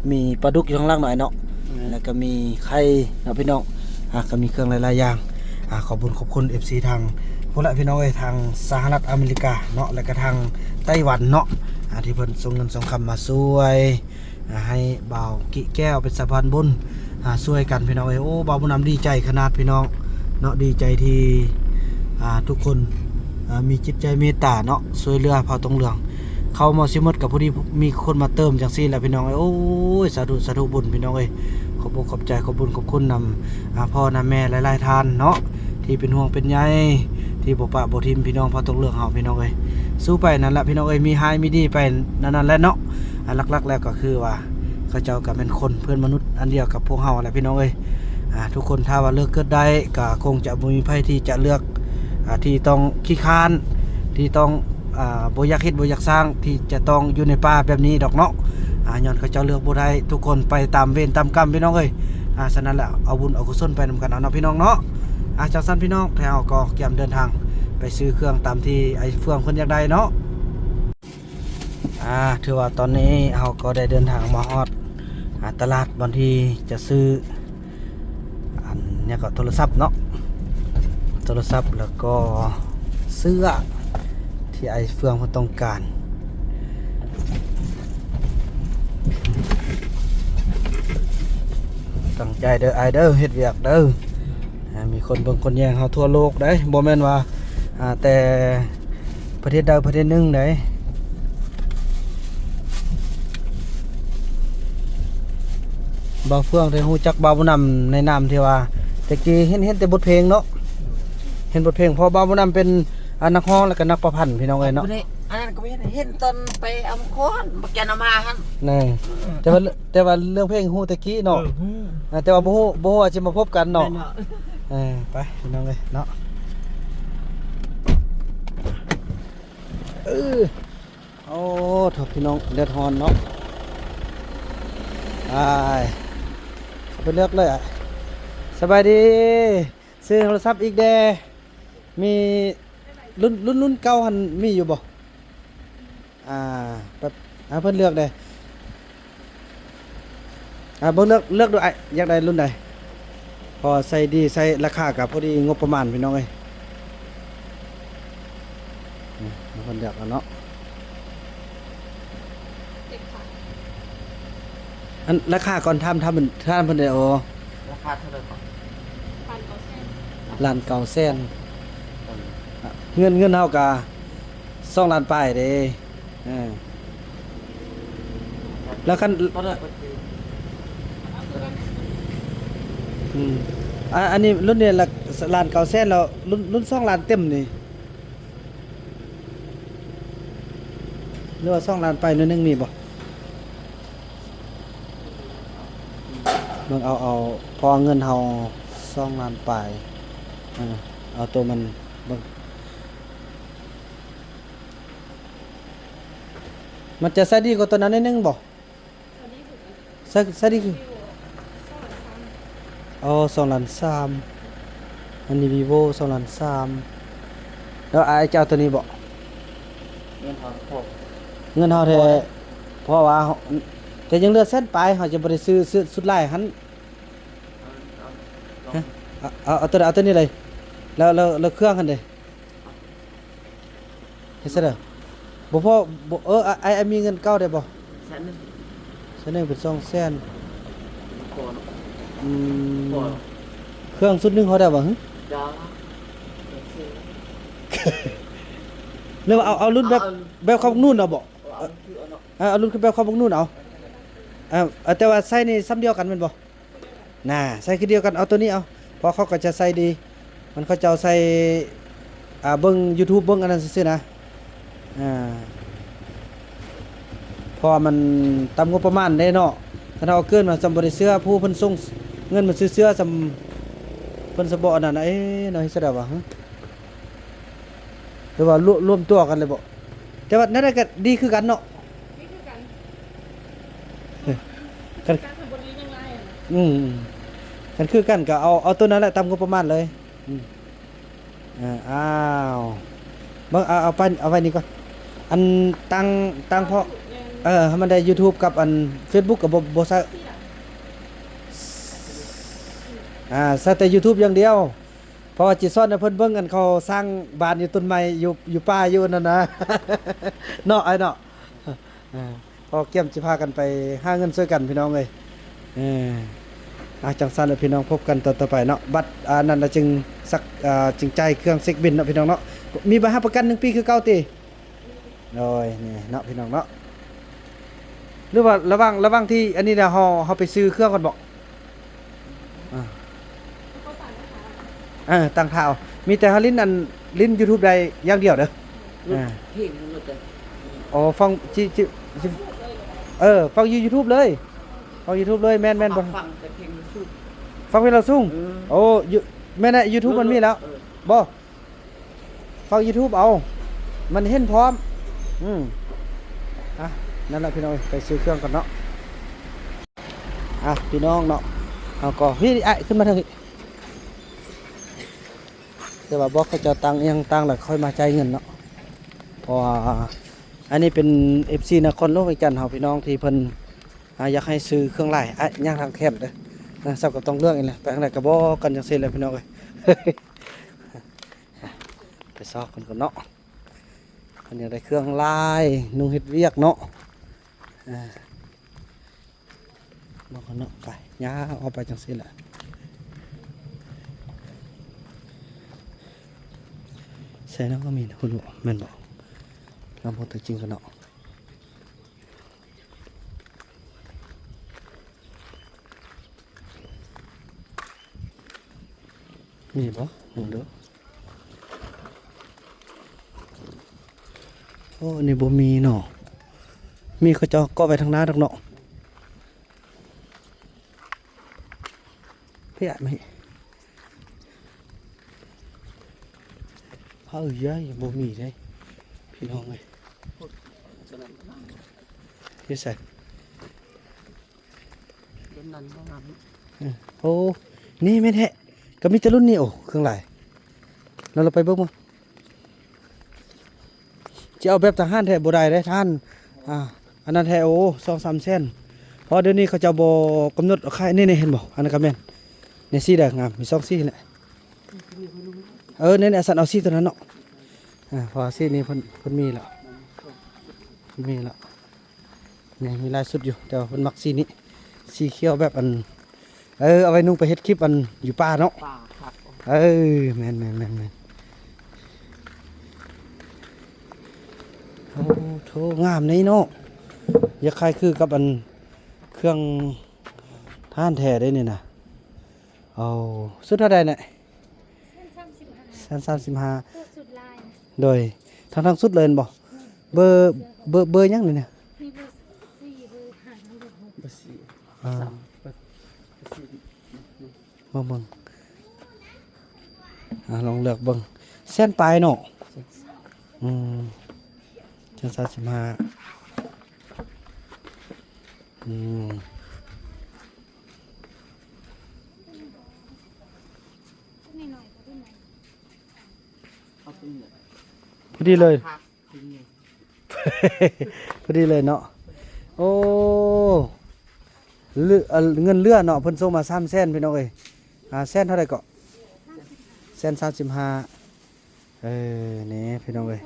ມີປາດຸກຢູ່ທາງຫຼັງໜ້ອຍເນາະ. ແມ່ນ ແລ້ວກໍມີໄຂ່ເນາະພີ່ນ້ອງ. ອ່າ ກໍມີເຄື່ອງຫຼາຍໆຢ່າງ. ອ່າ ຂອບຄຸນຂອບຄຸນເອັຟຊີທາງພຸ້ນລະພີ່ນ້ອງເອີຍ ທາງສະຫະລັດອາເມລິກາເນາະ ແລ້ວກໍທາງໄຕ້ຫວັນເນາະ ອ່າ ທີ່ເພິ່ນສົ່ງເງິນສົ່ງຄຳມາຊ່ວຍ ອ່າ ໃຫ້ບ່າວກິແກ້ວເປັນສະພານບຸນ ອ່າ ຊ່ວຍກັນພີ່ນ້ອງເອີຍ. ໂອ້ ບ່າວບຸນນຳດີໃຈຂະໜາດພີ່ນ້ອງເນາະ ດີໃຈທີ່ ອ່າ ທຸກຄົນ ອ່າ ມີຈິດໃຈເມດຕາເນາະ ຊ່ວຍເຫຼືອເຜົ່າຕົງເຫຼືອງ. ເຂົ້າໝົດຊິໝົດກໍພໍດີມີຄົນມາເຕີມຈັ່ງຊີ້ແຫຼະພີ່ນ້ອງເອີຍ. ໂອ້ຍ ສາທຸ ສາທຸບຸນພີ່ນ້ອງເອີຍ. ຂອບອົກຂອບໃຈ ຂອບບຸນຂອບຄຸນນຳ ອ່າ ພໍ່ນຳແມ່ຫຼາຍໆທ່ານເນາະ ທີ່ເປັນຫ່ວງເປັນໃຍ ທີ່ບໍ່ປະບໍ່ຖິ້ມພີ່ນ້ອງເຜົ່າຕົງເຫຼືອງເຮົາພີ່ນ້ອງເອີຍ. ສູ້ໄປນັ້ນລະພີ່ນ້ອງເອີຍ ມີຮ້າຍມີດີໄປນັ້ນໆແຫຼະເນາະ. ອ່າ ຫຼັກໆແລ້ວກໍຄືວ່າ ເຂົາເຈົ້າກໍແມ່ນຄົນເພື່ອນມະນຸດອັນດຽວກັບພວກເຮົາແຫຼະພີ່ນ້ອງເອີຍ. ອ່າ ທຸກຄົນຖ້າວ່າເລືອກເກີດໄດ້ ກໍຄົງຈະບໍ່ມີໃຜທີ່ຈະເລືອກ ອ່າ ທີ່ຕ້ອງຂີ້ຄ້ານ ທີ່ຕ້ອງ ອ່າ ບໍ່ຢາກເຮັດບໍ່ຢາກສ້າງ ທີ່ຈະຕ້ອງຢູ່ໃນປ່າແບບນີ້ດອກເນາະ. ອ່າ ຍ້ອນເຂົາເຈົ້າເລືອກບໍ່ໄດ້ ທຸກຄົນໄປຕາມເວນຕາມກຳພີ່ນ້ອງເອີຍ. ອ່າ ສະນັ້ນແຫຼະ ເອົາບຸນເອົາກຸສົນໄປນຳກັນເອົາເນາະພີ່ນ້ອງເນາະ. ອ່າ ຈັ່ງຊັ້ນພີ່ນ້ອງ ແລ້ວເຮົາກໍກຽມເດີນທາງໄປຊື້ເຄື່ອງຕາມທີ່ອ້າຍເຟືອງເພິ່ນຢາກໄດ້ເນາະ. ອ່າ ຖືວ່າຕອນນີ້ເຮົາກໍໄດ້ເດີນທາງມາຮອດ ອ່າ ຕະຫຼາດບ່ອນທີ່ຈະຊື້ ອັນຫຍັງກໍ ໂທລະສັບເນາະ ໂທລະສັບ ແລ້ວກໍເສື້ອທີ່ອ້າຍເຟືອງເພິ່ນຕ້ອງການ. ຕັ້ງໃຈເດີອ້າຍເດີ ເຮັດວຽກເດີ. ອ່າ ມີຄົນເບິ່ງຄົນແຍງເຮົາທົ່ວໂລກເດ້ ບໍ່ແມ່ນວ່າ ອ່າ ແຕ່ປະເທດໃດປະເທດໜຶ່ງໃດ. ບ່າວເຟືອງໄດ້ຮູ້ຈັກບ່າວບຸນນຳໃນນາມທີ່ວ່າ ແຕ່ກີ້ເຫັນ ເຫັນແຕ່ບົດເພງເນາະ ເຫັນບົດເພງ ເພາະບ່າວບຸນນຳເປັນ ອ່າ ນັກຮ້ອງ ແລ້ວກໍນັກປະພັນ ພີ່ນ້ອງເອີຍເນາະ. ອັນນີ້ ອັນນັ້ນກໍເຫັນ ເຫັນຕອນໄປເອົາຂອງ ບັກແກນເອົາມາຫັ້ນ ແນ່ ແຕ່ວ່າ ແຕ່ວ່າເລື່ອງເພງຮູ້ແຕ່ກີ້ເນາະ. ເອີ ຮູ້ ອ່າ ແຕ່ວ່າບໍ່ຮູ້ ບໍ່ຮູ້ວ່າຊິມາພົບກັນເນາະ. ແມ່ນເນາະ ເອີ ໄປພີ່ນ້ອງເອີຍເນາະ. ເອີ ໂອ້ ໂທ້ ພີ່ນ້ອງ ແດດຮ້ອນເນາະ. ໄປ ເຂົ້າໄປເລືອກເລີຍ. ສະບາຍດີ ຊື້ໂທລະສັບອີກແດ່. ມີລຸ້ນ ລຸ້ນ ລຸ້ນເກົ່າຫັ້ນມີຢູ່ບໍ່? ອ່າ ແບບ ໃຫ້ເພິ່ນເລືອກເດ້. ອ່າ ເບິ່ງ ເລືອກ ເລືອກດູອ້າຍ ຢາກໄດ້ລຸ້ນໃດ? ພໍໃສ່ດີ ໃສ່ລາຄາກໍພໍດີງົບປະມານ ພີ່ນ້ອງເອີຍ. ນີ້ ໃຫ້ເພິ່ນເລືອກເອົາເນາະ. ອັນລາຄາກ່ອນ ຖາມ ຖາມເພິ່ນ ຖາມເພິ່ນໄດ້. ໂອ້ ລາຄາເທົ່າໃດກ່ອນ? ລ້ານເກົ້າແສນ ລ້ານເກົ້າແສນ. ເງິນ ເງິນເຮົາກະສອງລ້ານປາຍເດ້. ເອີ ແລ້ວຄັນ ຕອນນັ້ນເພິ່ນຄື ອືມ ອາ ອັນນີ້ລຸ້ນນີ້ລະລ້ານເກົ້າແສນ ແລ້ວລຸ້ນ ລຸ້ນສອງລ້ານເຕັມນີ້ ຫຼືວ່າສອງລ້ານປາຍໜ້ອຍໜຶ່ງມີບໍ່? ເບິ່ງເອົາ ເອົາ ເພາະວ່າເງິນເຮົາສອງລ້ານປາຍ. ເອີ ເອົາໂຕມັນເບິ່ງ. ມັນຈະໃຊ້ດີກວ່າຕົວນັ້ນໜ້ອຍໜຶ່ງບໍ່? ໃຊ້ ໃຊ້ດີຄື ອໍ ສອງລ້ານສາມ ອັນນີ້ ວິໂວ ສອງລ້ານສາມ ແລ້ວອ້າຍຈະເອົາຕົວນີ້ບໍ່? ເງິນເຮົາພໍ ເງິນເຮົາແທ້ ພໍ ພໍວ່າເຮົາ ແຕ່ຍັງເຫຼືອແສນປາຍ ເຮົາຈະບໍ່ໄດ້ຊື້ ຊື້ຊຸດຫຼາຍຫັ້ນ ເອົາ ເອົາ ເອົາ ເອົາ ເອົາຕົວ ເອົາຕົວນີ້ເລີຍ ແລ້ວ ແລ້ວ ແລ້ວເຄື່ອງຫັ້ນເດ? ເຮັດຊະເດີ ບໍ່ພໍ ບໍ່ ເອີ ອ້າຍ ອ້າຍມີເງິນເກົ່າໄດ້ບໍ່? ແສນໜຶ່ງ ແສນໜຶ່ງເປັນສອງແສນ ພໍເນາະ ອືມ ພໍ ເຄື່ອງຊຸດໜຶ່ງເຮົາໄດ້ບໍ່ຫຶ? ຫຼືວ່າເອົາ ເອົາລຸ້ນແບບ ເອົາ ແບບຂອງບັກນູນເອົາບໍ່? ເອົາ ເອົາລຸ້ນຄືເອົາເນາະ ເອີ ເອົາລຸ້ນຄືແບບຂອງບັກນູນເອົາ ເອີ ເອົາ ແຕ່ວ່າໃຊ້ນີ້ຊ່ຳດຽວກັນແມ່ນບໍ່? ນະ ໃສ່ຄືດຽວກັນ ເອົາໂຕນີ້ເອົາ ເພາະເຂົາກໍຈະໃສ່ດີ ມັນເຂົາເຈົ້າໃສ່ ອ່າ ເບິ່ງຢູທູບ ເບິ່ງອັນນັ້ນຊື່ໆນະ ອ່າ ເພາະວ່າມັນຕາມງົບປະມານເດ້ເນາະ ຄັນເຮົາເກີນມາ ສ່ຳບໍ່ໄດ້ເຊື່ອ ຜູ້ເພິ່ນສົ່ງເງິນມາຊື້ເສື້ອ ສ່ຳເພິ່ນສະເບາະອັນນັ້ນນະ ເອ ເນາະ ເຮັດຈັ່ງໃດວະ ຫຼືວ່າລວມ ລວມຕົວກັນເລີຍບໍ? ແຕ່ວ່າແນວໃດກໍດີຄືກັນເນາະ ດີຄືກັນ ຄັນ ການທຳບຸນດີຍັງຫຼາຍ ອືມ ຄັນຄືກັນກໍເອົາ ເອົາໂຕນັ້ນແຫຼະ ຕາມງົບປະມານເລີຍ ອືມ ເອີ ອ້າວ ເບິ່ງ ເອົາ ເອົາໄປ ເອົາໄວ້ນີ້ກ່ອນ ອັນຕັ້ງ ຕັ້ງເພາະ ເອີ ໃຫ້ມັນໄດ້ຢູທູບກັບອັນເຟສບຸກກໍບໍ່ ບໍ່ໃຊ້ ອ່າ ໃຊ້ແຕ່ຢູທູບຢ່າງດຽວ ເພາະວ່າຊິສອນໃຫ້ເພິ່ນເບິ່ງ ອັນເຂົາສ້າງບ້ານຢູ່ຕົ້ນໄມ້ ຢູ່ ຢູ່ປ່າ ຢູ່ອັນນັ້ນນະ ເນາະ ອ້າຍເນາະ ເອີ ເພາະກຽມຊິພາກັນໄປຫາເງິນຊ່ວຍກັນ ພີ່ນ້ອງເອີຍ ເອີ ອ່າ ຈັ່ງຊັ້ນແຫຼະ ພີ່ນ້ອງ ພົບກັນຕອນຕໍ່ໄປເນາະ ບັດ ອ່າ ນັ້ນລະຈຶ່ງສັກ ອ່າ ຈຶ່ງຈ່າຍເຄື່ອງເຊັກບິນເນາະ ພີ່ນ້ອງເນາະ ມີໃບຮັບປະກັນໜຶ່ງປີຄືເກົ່າຕິ? ໂດຍ ນີ້ເນາະ ພີ່ນ້ອງເນາະ ຫຼືວ່າລະຫວ່າງ ລະຫວ່າງທີ່ອັນນີ້ແລ້ວ ເຮົາ ເຮົາໄປຊື້ເຄື່ອງກ່ອນບໍ? ອ່າ ເອີ ຕັ້ງທ່າເອົາ ມີແຕ່ເຮົາຫຼິ້ນອັນ ຫຼິ້ນຢູທູບໄດ້ຢ່າງດຽວເດີ ອ່າ ເພງໝົດເລີຍ ອໍ ຟັງ ຊິ ຊິ ຊິ ເອີ ຟັງຢູ່ຢູທູບເລີຍ ຟັງຢູທູບເລີຍ ແມ່ນ ແມ່ນບໍ່? ຟັງແຕ່ເພງລາວສູງ ຟັງເພງລາວສູງ ເອີ ໂອ້ ຢູ ແມ່ນແຫຼະ ຢູທູບມັນມີແລ້ວ ເອີ ບໍ່? ເຝົ້າຢູທູບເອົາ ມັນເຫັນພ້ອມ ອືມ ອ່ະ ນັ້ນລະພີ່ນ້ອງເອີຍ ໄປຊື້ເຄື່ອງກ່ອນເນາະ ອ່ະ ພີ່ນ້ອງເນາະ ເຮົາກໍ ພີ່ ອ້າຍ ຂຶ້ນມາເທິງ ແຕ່ວ່າບອກເຂົາເຈົ້າຕັ້ງອີ່ຫຍັງຕັ້ງ ແລ້ວຄ່ອຍມາຈ່າຍເງິນເນາະ ເພາະວ່າອັນນີ້ເປັນເອັຟຊີນະຄອນຫຼວງວຽງຈັນເຮົາ ພີ່ນ້ອງທີ່ເພິ່ນ ອ່າ ຢາກໃຫ້ຊື້ເຄື່ອງຫຼາຍ ອ່ະ ຍ່າງທາງແຄບເດີ ນະ ສັບກໍຕ້ອງເລືອກອີກແຫຼະ ໄປທາງໃດກໍບອກກັນຈັ່ງຊີ້ແຫຼະ ພີ່ນ້ອງເອີຍ. ໄປຊອກເພິ່ນກ່ອນເນາະ ເພິ່ນຢາກໄດ້ເຄື່ອງຫຼາຍ ນຸ່ງເຮັດວຽກເນາະ ເອີ ເບິ່ງກ່ອນເນາະ ໄປ ຍ່າງອອກໄປຈັ່ງຊີ້ແຫຼະ ໃສ່ເນາະ ກໍມີນະ ເພິ່ນບອກ ແມ່ນບໍ່? ລອງເບິ່ງຕົວຈິງກ່ອນເນາະ. ມີບໍ່? ເບິ່ງເດີ. ໂອ້ ອັນນີ້ບໍ່ມີເນາະ. ມີ ເຂົາເຈົ້າເກາະໄວ້ທາງໜ້າດອກເນາະ. ເພຍ ມາ ເອີ ເອີ ບໍ່ມີເດ້ ພີ່ນ້ອງເອີຍ. ຢູ່ໃສ? ເປັນນັ້ນບໍ່ງາມ. ເອີ ໂອ້ ນີ້ແມ່ນແທ້ ກໍມີແຕ່ລຸ້ນນີ້. ໂອ້ ເຄື່ອງຫຼາຍ. ແລ້ວເຮົາໄປເບິ່ງ ຊິເອົາແບບທະຫານແທ້ບໍ່ໄດ້ເດ້ທ່ານ. ອ່າ ອັນນັ້ນແທ້ ໂອ້ ສອງສາມແສນ. ເພາະດຽວນີ້ເຂົາເຈົ້າບໍ່ກຳນົດເອົາຂາຍ. ນີ້ໆ ເຫັນບໍ່? ອັນນັ້ນກໍແມ່ນ. ນີ້ສີແດງງາມ ມີສອງສີແຫຼະ. ເອີ ນີ້ໆ ສັນເອົາສີຕົວນັ້ນເນາະ. ອ່າ ເພາະວ່າສີນີ້ເພິ່ນ ເພິ່ນມີແລ້ວ ມີແລ້ວ. ນີ້ມີຫຼາຍຊຸດຢູ່ ແຕ່ວ່າເພິ່ນມັກສີນີ້ ສີຂຽວແບບອັນ ເອີ ເອົາໄວ້ນຸ່ງໄປເຮັດຄລິບອັນຢູ່ປ່າເນາະ. ປ່າຄັກ. ເອີ ແມ່ນໆໆໆ. ໂອ້ໂຖ ງາມເດ້ເນາະ. ຢາກຂາຍຄືກັບອັນເຄື່ອງທະຫານແທ້ເດ້ນີ້ນະ. ໂອ້ ຊຸດເທົ່າໃດນະ? ແສນສາມສິບຫ້າ. ໂດຍ ທັງ ທັງຊຸດເລີຍແມ່ນບໍ່? ເບີ ເບີ ເບີຫຍັງນີ້ນະ? ມີເບີສີ່ ເບີຫ້າ ເບີຫົກ. ເບີສີ່ ອ່າ ສາມ ເບີ ເບີສີ່ ມາເບິ່ງ ອ່າ ລອງເລືອກເບິ່ງ. ແສນປາຍເນາະ. ອືມ ແສນສາມສິບຫ້າ. ອືມ ພໍດີເລີຍ ພໍດີເລີຍເນາະ. ໂອ້ ເຫຼືອ ເງິນເຫຼືອເນາະ ເພິ່ນສົ່ງມາສາມແສນ ພີ່ນ້ອງເອີຍ. ອ່າ ແສນເທົ່າໃດເກາະ? ແສນສາມສິບຫ້າ. ເອີ ນີ້ພີ່ນ້ອງເອີຍ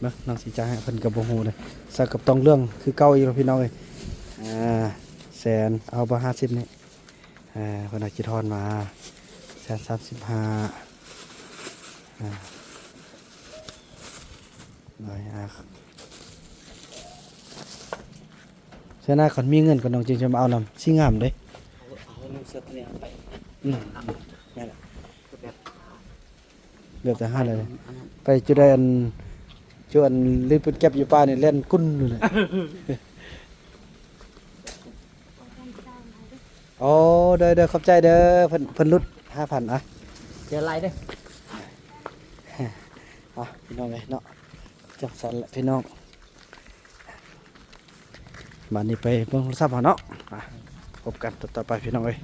ເບິ່ງ ນ້ອງສີຈາໃຫ້ເພິ່ນກໍບໍ່ຮູ້ເດ້. ສັກກັບຕອງເລື່ອງຄືເກົ່າອີກແລ້ວ ພີ່ນ້ອງເອີຍ. ອ່າ ແສນ ເອົາບໍ່ ຫ້າສິບນີ້. ອ່າ ເພິ່ນເອົາຈີທອນມາ ແສນສາມສິບຫ້າ. ອ່າ ໂດຍ ອ່າ ເທື່ອໜ້າຄັນມີເງິນກໍນ້ອງຈຶ່ງຈະມາເອົານຳ ຊິງາມເດ້. ເອົາ ເອົາໜັງສືໂຕນີ້ໄປ ອືມ ແມ່ນແຫຼະ ແບບ ແບບທະຫານເລີຍ. ໄປຈຸດໃດ ອັນ ຈຸດອັນ ລີບເກັບຢູ່ປ່ານີ້ ແລ່ນກຸ້ນຢູ່ແຫຼະ. ໂອ້ ໂດຍໆ ຂອບໃຈເດີ. ເພິ່ນ ເພິ່ນຫຼຸດຫ້າພັນ ອ່ະ ເຈີຫຼາຍເດີ. ອ່ະ ພີ່ນ້ອງເອີຍເນາະ ຈັ່ງຊັ້ນແຫຼະພີ່ນ້ອງ. ບາດນີ້ໄປເບິ່ງໂທລະສັບເຮົາເນາະ. ອ່ະ ພົບກັນຕອນຕໍ່ໄປ ພີ່ນ້ອງເອີຍ.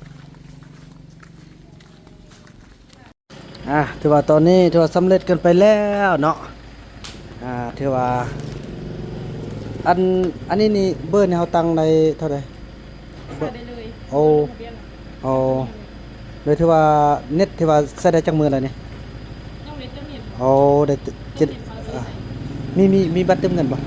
ອ່າ ຖືວ່າຕອນນີ້ຖືວ່າສຳເລັດກັນໄປແລ້ວເນາະ. ອ່າ ຖືວ່າ ອັນ ອັນນີ້ນີ້ ເບີນີ້ເຮົາຕັ້ງໄດ້ເທົ່າໃດ? ໃສ່ໄດ້ເລີຍ. ໂອ້ ໂອ້ ໂດຍ ຖືວ່າເນັດຖືວ່າໃຊ້ໄດ້ຈັກມື້ແລ້ວນີ້? ຍັງບໍ່ໄດ້ເຕີມເນັດ. ໂອ້ ໄດ້ເຈັດ ເຕີມເນັດເຂົາເລີຍ. ອ່າ ມີ ມີ ມີບັດເຕີມເງິນບໍ່?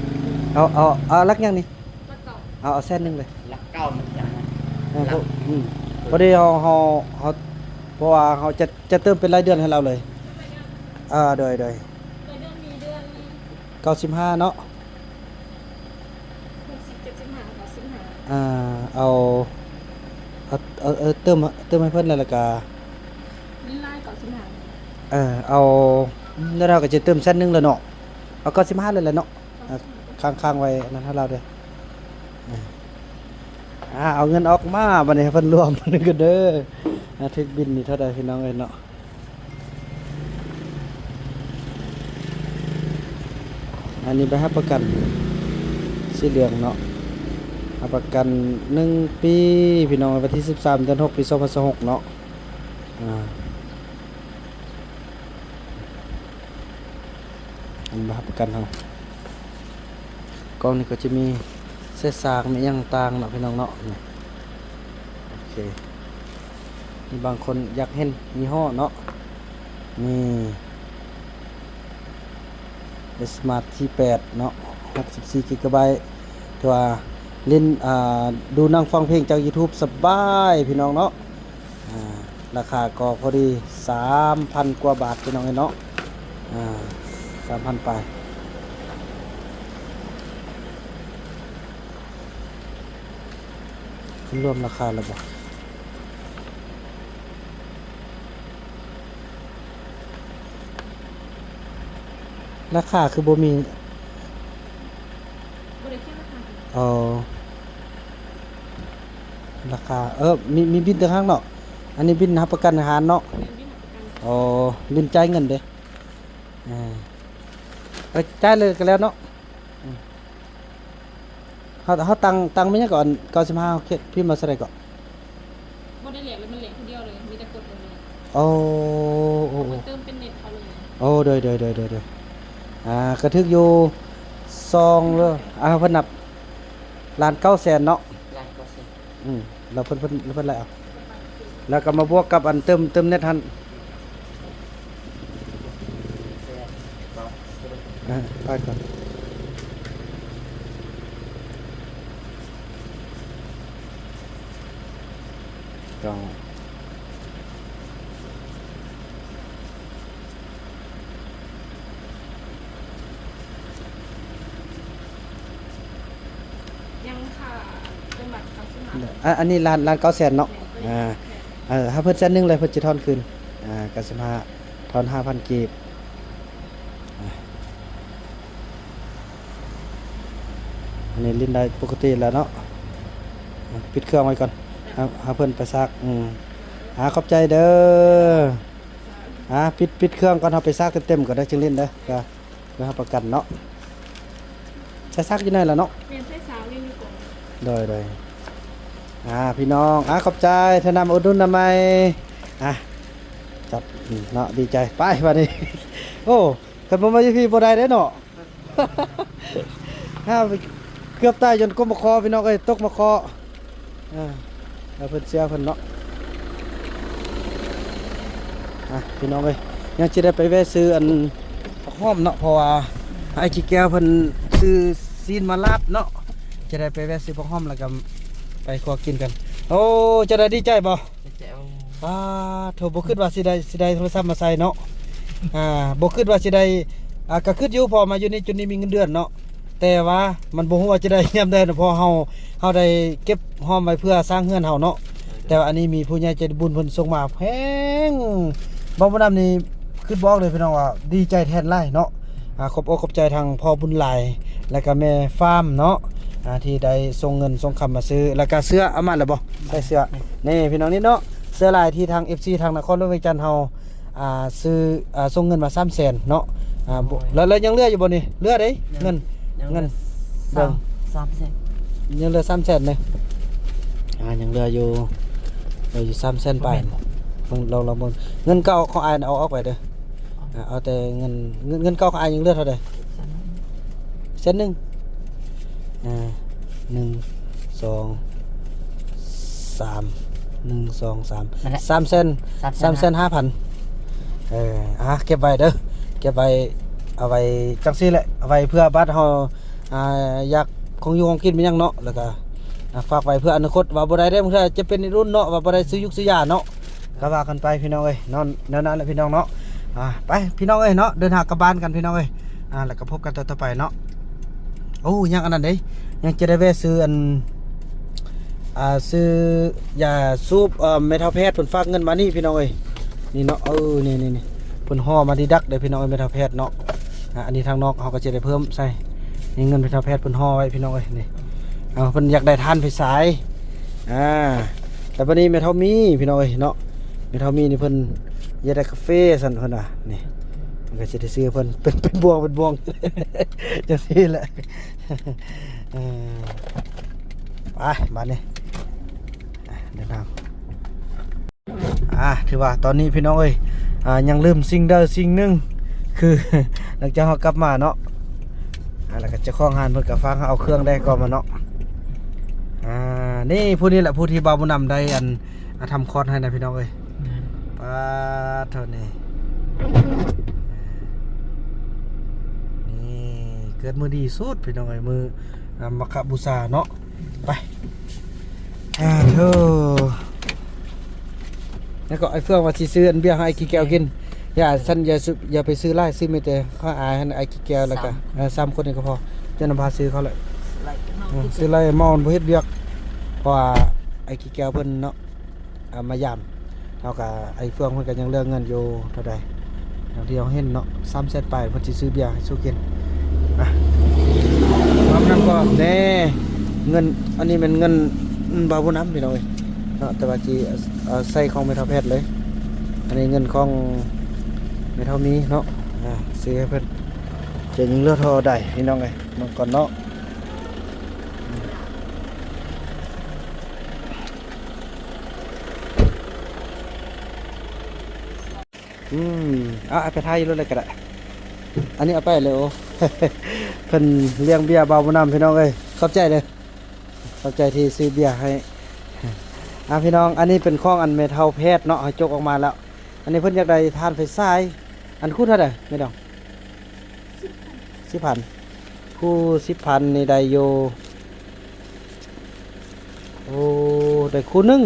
ເອົາ ເອົາ ເອົາຫຼັກຫຍັງນີ້? ຫຼັກເກົ້າ. ເອົາ ເອົາແສນໜຶ່ງເລີຍ. ຫຼັກເກົ້າມັນຈັ່ງນັ້ນ. ເອີ ພໍ ອືມ ພໍດີເຮົາ ເຮົາ ເຮົາ ເພາະວ່າເຮົາຈະ ຈະເຕີມເປັນລາຍເດືອນໃຫ້ລາວເລີຍ. ເອີ ໂດຍ ໂດຍ ລາຍເດືອນມີເດືອນ ເກົ້າສິບຫ້າເນາະ. ຫົກສິບ ເຈັດສິບຫ້າ ເກົ້າສິບຫ້າ. ອ່າ ເອົາ ເອົາ ເອົາ ເຕີມ ເຕີມໃຫ້ເພິ່ນແລ້ວ ແລ້ວກະ ເປັນລາຍ ເກົ້າສິບຫ້າ. ເອີ ເອົາ ແລ້ວເຮົາກໍຈະເຕີມແສນໜຶ່ງແລ້ວເນາະ. ເອົາ ເກົ້າສິບຫ້າ ເລີຍແຫຼະເນາະ. ອ່າ ຄ້າງໆໄວ້ອັນນັ້ນໃຫ້ລາວເດີ້. ອ່າ ເອົາເງິນອອກມາ ບາດນີ້ໃຫ້ເພິ່ນລວມກັນເດີ້. ອ່າ ຖືກບິນນີ້ເທົ່າໃດ ພີ່ນ້ອງເອີຍເນາະ? ອັນນີ້ໃບຮັບປະກັນສີເຫຼືອງເນາະ ຮັບປະກັນໜຶ່ງປີ ພີ່ນ້ອງເອີຍ. ວັນທີສິບສາມ ເດືອນຫົກ ປີສອງພັນຊາວຫົກເນາະ. ອ່າ ອັນຮັບປະກັນເຮົາ ກ່ອງນີ້ກໍຈະມີເສດສາກ ມີຫຍັງຕ່າງເນາະ ພີ່ນ້ອງເນາະ. ນີ້ ໂອເຄ ມີບາງຄົນຢາກເຫັນຍີ່ຫໍ້ເນາະ. ນີ້ ເອັສ ສະມາດ ທີແປດເນາະ ຫົກສິບສີ່ກິກະໄບ. ຖືວ່າຫຼິ້ນ ອ່າ ດູໜັງຟັງເພງຈາກຢູທູບສະບາຍ ພີ່ນ້ອງເນາະ. ອ່າ ລາຄາກໍພໍດີ ສາມພັນກວ່າບາດ ພີ່ນ້ອງເອີຍເນາະ. ອ່າ ສາມພັນປາຍ. ເພິ່ນລວມລາຄາແລ້ວບໍ່? ລາຄາຄືບໍ່ມີ? ບໍ່ໄດ້ຂຽນລາຄາ. ອໍ ລາຄາ ເອີ ມີ ມີບິນຕ່າງຫາກເນາະ. ອັນນີ້ບິນຮັບປະກັນອາຫານເນາະ. ແມ່ນ ບິນຮັບປະກັນ. ອໍ ບິນຈ່າຍເງິນເດ້. ອ່າ ເອີ ຈ່າຍເລີຍກໍແລ້ວເນາະ. ອືມ ເຮົາ ເຮົາຕັ້ງ ຕັ້ງແມ່ນຫຍັງເກາະ? ອັນເກົ້າສິບຫ້າ ເຮົາຂຽນ ພິມວ່າເທົ່າໃດເກາະ? ບໍ່ໄດ້ແລກເລີຍ ມັນແລກຜູ້ດຽວເລີຍ ມີແຕ່ກົດເອົາເລີຍ. ໂອ້ ໂອ້ ໂອ້ ເຕີມເປັນເນັດເຂົາເລີຍ. ໂອ້ ໂດຍ ໂດຍ ອ່າ ກໍຖືກຢູ່ ສອງ ເດີ ອ່າ ເພິ່ນນັບລ້ານເກົ້າແສນເນາະ. ລ້ານເກົ້າແສນ. ອືມ ແລ້ວເພິ່ນ ເພິ່ນ ເພິ່ນໄລ່ເອົາ ແລ້ວກໍມາບວກກັບອັນເຕີມ ເຕີມເນັດຫັ້ນ. ເອີ ໄປກ່ອນ. ຕ້ອງ ຍັງຄ່າເຕີມບັດເກົ້າສິບຫ້າ. ອາ ອັນນີ້ລ້ານ ລ້ານເກົ້າແສນເນາະ. ແມ່ນ ອ່າ ແມ່ນ ເອີ ຖ້າເພິ່ນແສນໜຶ່ງແລ້ວ ເພິ່ນຈະທອນຄືນ ອ່າ ເກົ້າສິບຫ້າ ທອນຫ້າພັນກີບ. ອ່າ ອັນນີ້ຫຼິ້ນໄດ້ປົກກະຕິແລ້ວເນາະ. ອ່າ ປິດເຄື່ອງໄວ້ກ່ອນ ໃຫ້ ໃຫ້ເພິ່ນໄປຊັກ. ອືມ. ອາ ຂອບໃຈເດີ. ອາ ປິດ ປິດເຄື່ອງກ່ອນ ເຮົາໄປຊັກເຕັມໆກ່ອນເດີ ຈຶ່ງຫຼິ້ນເດີ ເພື່ອ ເພື່ອຮັບປະກັນເນາະ. ໃສ່ຊັກຢູ່ໃນລະເນາະ. ແມ່ນ ໃສ່ສາວຍັງຢູ່ກ່ອນ. ໂດຍ ໂດຍ. ອາ ພີ່ນ້ອງ ອາ ຂອບໃຈ ເທື່ອໜ້າມາອຸດໜູນນຳໃໝ່. ອາ ຈັດເນາະ ດີໃຈ. ໄປບາດນີ້. ໂອ້ ຄັນບໍ່ມາຢູ່ພີ້ບໍ່ໄດ້ເດ້ເນາະ. ຫາ ເກືອບຕາຍຍ້ອນກົບມາເຄາະ ພີ່ນ້ອງເອີຍ ຕົກມາເຄາະ. ເອີ ເອົາເພິ່ນເຊື່ອເພິ່ນເນາະ. ອ່ະ ພີ່ນ້ອງເອີຍ ຍັງຊິໄດ້ໄປແວະຊື້ອັນ ຜັກຫອມເນາະ ເພາະວ່າອ້າຍຂີ້ແກ້ວເພິ່ນຊື້ຊີ້ນມາລາບເນາະ ຈະໄດ້ໄປແວະຊື້ຜັກຫອມ ແລ້ວກໍໄປຄົວກິນກັນ. ໂອ້ ຈະໄດ້ດີໃຈບໍ່? ແຈວ ປາໂທ ບໍ່ຄິດວ່າຊິໄດ້ ຊິໄດ້ໂທລະສັບມາໃສ່ເນາະ. ອ່າ ບໍ່ຄິດວ່າຊິໄດ້ ອ່າ ກໍຄິດຢູ່ ເພາະມາຢູ່ນີ້ຈົນນີ້ມີເງິນເດືອນເນາະ ແຕ່ວ່າມັນບໍ່ຮູ້ວ່າຈະໄດ້ຍາມໃດເນາະ ເພາະເຮົາ ເຮົາໄດ້ເກັບຫອມໄວ້ເພື່ອສ້າງເຮືອນເຮົາເນາະ. ແຕ່ວ່າອັນນີ້ມີຜູ້ໃຫຍ່ໃຈບຸນເພິ່ນສົ່ງມາແພງ ເວົ້າບໍ່ນຳນີ້ ຄິດບໍ່ອອກເລີຍພີ່ນ້ອງ ວ່າດີໃຈແທນຫຼາຍເນາະ. ອ່າ ຂອບອົກຂອບໃຈທາງພໍ່ບຸນຫຼາຍ ແລ້ວກໍແມ່ຟາມເນາະ ອ່າ ທີ່ໄດ້ສົ່ງເງິນສົ່ງຄຳມາຊື້ ແລ້ວກໍເສື້ອ ເອົາມາແລ້ວບໍ່? ໃສ່ເສື້ອ ນີ້ພີ່ນ້ອງນີ້ເນາະ ເສື້ອລາຍທີ່ທາງເອັຟຊີທາງນະຄອນຫຼວງວຽງຈັນເຮົາ ອ່າ ຊື້ ອ່າ ສົ່ງເງິນມາສາມແສນເນາະ. ອ່າ ແລ້ວ ແລ້ວຍັງເຫຼືອຢູ່ບໍ່ນີ້? ເຫຼືອເດ້ ຍັງ ເງິນ ຍັງເຫຼືອ ເງິນ ສາມ ສາມແສນ ຍັງເຫຼືອສາມແສນເດ້. ອ່າ ຍັງເຫຼືອຢູ່ ເຫຼືອຢູ່ສາມແສນປາຍ. ແມ່ນ ເບິ່ງ ລອງ ລອງເບິ່ງ ເງິນເກົ່າຂອງອ້າຍເອົາອອກໄປເດີ. ອ່າ ເອົາແຕ່ເງິນ ເງິນ ເງິນເກົ່າຂອງອ້າຍຍັງເຫຼືອເທົ່າໃດ? ແສນໜຶ່ງ ອ່າ ໜຶ່ງ ສອງ ສາມ ໜຶ່ງ ສອງ ສາມ ນັ້ນແຫຼະ ສາມແສນ ສາມແສນ ສາມແສນຫ້າພັນ. ເອີ ອ່າ ເກັບໄວ້ເດີ ເກັບໄວ້ເອົາໄວ້ຈັ່ງຊີ້ແຫຼະ ເອົາໄວ້ເພື່ອບາດເຮົາ ອ່າ ຢາກຂອງຢູ່ຂອງກິນແມ່ນຫຍັງເນາະ ແລ້ວກໍ ອ່າ ຝາກໄວ້ເພື່ອອະນາຄົດ ວ່າບໍ່ໄດ້ເດ້ ບາງເທື່ອຈະເປັນລຸ້ນເນາະ ວ່າບໍ່ໄດ້ຊື້ຍຸກຊື້ຢາເນາະ ກໍວ່າກັນໄປພີ່ນ້ອງເອີຍເນາະ. ແນວນັ້ນແຫຼະພີ່ນ້ອງເນາະ. ອ່າ ໄປພີ່ນ້ອງເອີຍເນາະ ເດີນທາງກັບບ້ານກັນພີ່ນ້ອງເອີຍ. ອ່າ ແລ້ວກໍພົບກັນຕອນຕໍ່ໄປເນາະ. ໂອ້ ຍັງອັນນັ້ນເດ້ ຍັງຈະໄດ້ແວະຊື້ອັນ ອ່າ ຊື້ຢາສູບ ເອີ ແມ່ເຖົ້າແພດເພິ່ນຝາກເງິນມານີ້ພີ່ນ້ອງເອີຍ ນີ້ເນາະ. ເອີ ນີ້ໆໆ ເພິ່ນຫໍ່ມາດີດັກເດ້ພີ່ນ້ອງເອີຍ ແມ່ເຖົ້າແພດເນາະ. ອ່າ ອັນນີ້ທາງນອກເຮົາກໍຈະໄດ້ເພີ່ມໃສ່ ນີ້ເງິນແມ່ເຖົ້າແພດເພິ່ນຫໍ່ໄວ້ພີ່ນ້ອງເອີຍ ນີ້ ເອົາ ເພິ່ນຢາກໄດ້ຖ່ານໄຟສາຍ. ອ່າ ແລ້ວບັດນີ້ແມ່ເຖົ້າມີພີ່ນ້ອງເອີຍເນາະ ແມ່ເຖົ້າມີນີ້ເພິ່ນຢາກໄດ້ກາເຟຊັ້ນເພິ່ນວ່າ ນີ້ ມັນກໍຊິໄດ້ຊື້ເພິ່ນເປັນ ເປັນບ່ວງ ເປັນບ່ວງ ຈັ່ງຊີ້ແຫຼະ. ເອີ ໄປບາດນີ້ ອ່ະ ເດີນທາງ. ອ່າ ຖືວ່າຕອນນີ້ພີ່ນ້ອງເອີຍ ອ່າ ຍັງລືມສິ່ງໃດສິ່ງໜຶ່ງ ຄື ຫຼັງຈາກເຮົາກັບມາເນາະ ອ່າ ແລ້ວກໍເຈົ້າຂອງຮ້ານເພິ່ນກໍຝາກເຮົາເອົາເຄື່ອງໄດ້ກ່ອນມາເນາະ. ອ່າ ນີ້ຜູ້ນີ້ແຫຼະ ຜູ້ທີ່ບ່າວບຸນນຳໄດ້ອັນ ອ່າ ທຳຄອດໃຫ້ນະພີ່ນ້ອງເອີຍ. ແມ່ນ ປາດເທົ່ານີ້ ນີ້ເກີດມື້ດີສຸດພີ່ນ້ອງເອີຍ ມື້ ອ່າ ມະຄະບູຊາເນາະ. ໄປ ອ່າ ໂທ ແລ້ວກໍໄອ້ເຟືອງວ່າຊິຊື້ອັນເບຍໃຫ້ໄອ້ຂີ້ແກວກິນ. ຢ່າ ຊັ້ນຢ່າຊື້ ຢ່າໄປຊື້ຫຼາຍ ຊື້ມີແຕ່ຂ້ອຍອາຍຫັ້ນ ໄອ້ຂີ້ແກວ ແລ້ວກໍ ສາມ ເອີ ສາມຄົນນີ້ກໍພໍ ຈະນຳພາຊື້ເຂົາແຫຼະ. ຊື້ຫຼາຍ ເອີ ຊື້ຫຼາຍເມົາ ບໍ່ເຮັດວຽກ ເພາະວ່າໄອ້ຂີ້ແກວເພິ່ນເນາະ ເອົາມາຢາມ ເຮົາກະ ໄອ້ເຟືອງເພິ່ນກະຍັງເຫຼືອເງິນຢູ່ເທົ່າໃດ ຢ່າງທີ່ເຮົາເຫັນເນາະ ສາມແສນປາຍ ເພິ່ນຊິຊື້ເບຍໃຫ້ສູ່ກິນ. ອ່ະ ພ້ອມນຳກໍແດ່ ເງິນ ອັນນີ້ແມ່ນເງິນ ອືມ ບ່າວບຸນນຳພີ່ນ້ອງເອີຍເນາະ ແຕ່ວ່າຊິ ເອົາໃສ່ຂອງແມ່ເຖົ້າແພດເລີຍ. ອັນນີ້ເງິນຂອງແມ່ເຖົ້າມີເນາະ ອ່າ ຊື້ໃຫ້ເພິ່ນ ຈະຍັງເຫຼືອທໍ່ໃດພີ່ນ້ອງເອີຍ ເບິ່ງກ່ອນເນາະ. ອືມ ເອົາ ເອົາໄປຖ່າຍຢູ່ລົດເລີຍກໍໄດ້ ອັນນີ້ເອົາໄປເລີຍ. ໂອ້ ເພິ່ນລ້ຽງເບຍບ່າວບຸນນຳພີ່ນ້ອງເອີຍ ຂອບໃຈເດີ ຂອບໃຈທີ່ຊື້ເບຍໃຫ້. ອ່າ ພີ່ນ້ອງ ອັນນີ້ເປັນຂອງອັນແມ່ເຖົ້າແພດເນາະ ເຮົາຈົກອອກມາແລ້ວ. ອັນນີ້ເພິ່ນຢາກໄດ້ຖ່ານໄຟສາຍ ອັນຄູ່ເທົ່າໃດແມ່ດອງ? ສິບພັນ ຄູ່ສິບພັນນີ້ໄດ້ຢູ່. ໂອ້ ໄດ້ຄູ່ໜຶ່ງ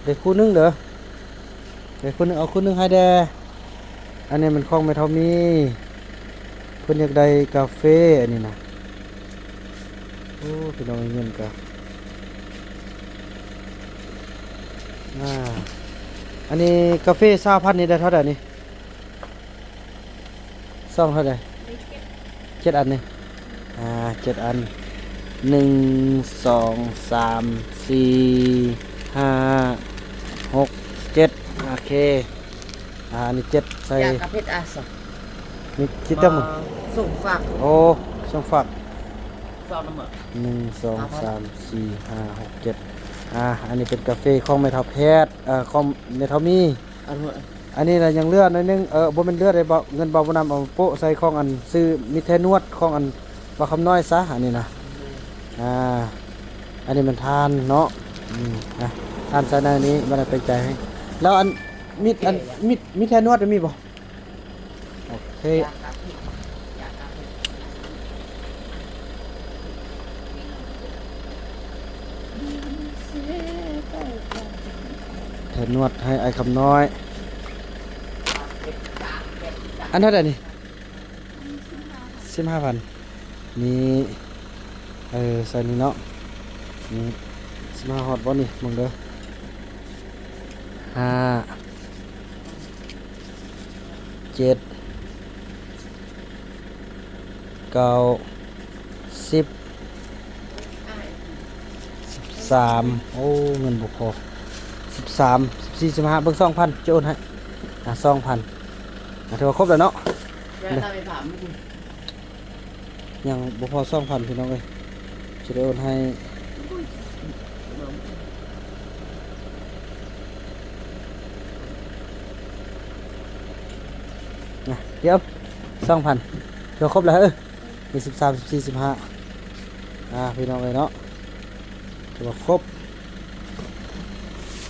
ໄດ້ຄູ່ໜຶ່ງເດີ ໄດ້ຄູ່ໜຶ່ງ ເອົາຄູ່ໜຶ່ງໃຫ້ແດ່. ອັນນີ້ແມ່ນຂອງແມ່ເຖົ້າມີ ເພິ່ນຢາກໄດ້ກາເຟ ອັນນີ້ນະ. ໂອ້ ພີ່ນ້ອງ ເງິນກະ ອ່າ ອັນນີ້ກາເຟຊາວພັນນີ້ໄດ້ເທົ່າໃດນີ້? ຊອງເທົ່າໃດ? ເຈັດອັນນີ້ ອ່າ ເຈັດອັນ ໜຶ່ງ ສອງ ສາມ ສີ່ ຫ້າ ຫົກ ເຈັດ ໂອເຄ ອ່າ ອັນນີ້ເຈັດໃສ່ ຢາກະເພັດອາຊະ ມີ ຄິດແຕ່ມື້ ມາສົ່ງຝາກ ໂອ້ ສົ່ງຝາກ ຊາວນຳມາ ໜຶ່ງ ສອງ ສາມ ສີ່ ຫ້າ ຫົກ ເຈັດ ອ່າ ອັນນີ້ເປັນກາເຟຂອງແມ່ເຖົ້າແພດ ເອີ ຂອງແມ່ເຖົ້າມີ ອັນ ອັນນີ້ລະຍັງເຫຼືອໜ້ອຍໜຶ່ງ ເອີ ບໍ່ແມ່ນເຫຼືອເດ້ ເບົາ ເງິນເບົາບຸນນຳເອົາໂປະໃສ່ຂອງອັນ ຊື້ມິດແທນວດຂອງອັນ ເບົາຄຳນ້ອຍຊະ ອັນນີ້ນະ ອ່າ ອັນນີ້ແມ່ນຖ່ານເນາະ ອືມ ອ່ະ ຖ່ານໃສ່ໃນນີ້ ບໍ່ໄດ້ໄປຈ່າຍໃຫ້ ແລ້ວອັນ ມິດ ອັນ ມິດ ມິດແທນວດມີບໍ່? ໂອເຄ ແທນນວດໃຫ້ອ້າຍຄຳນ້ອຍ ອັນເທົ່າໃດນີ້? ສິບຫ້າພັນ ນີ້ ເອີ ໃສ່ນີ້ເນາະ ນີ້ ສິບຫ້າຮອດບໍ່ນີ້ ເບິ່ງເດີ ຫ້າ ເຈັດ ເກົ້າ ສິບ ສິບສາມ ໂອ້ ເງິນບໍ່ພໍ ສິບສາມ ສິບສີ່ ສິບຫ້າ ເບິ່ງ ສອງພັນ ຈະໂອນໃຫ້ ອ່າ ສອງພັນ ອ່າ ຖືວ່າຄົບແລ້ວເນາະ ຍັງບໍ່ພໍ ສອງພັນ ພີ່ນ້ອງເອີຍ ຈະໄດ້ໂອນໃຫ້ ນະ ດຽວ ສອງພັນ ຖືວ່າຄົບແລ້ວເອີຍ ມີ ສິບສາມ ສິບສີ່ ສິບຫ້າ ອ່າ ພີ່ນ້ອງເອີຍເນາະ ຖືວ່າຄົບ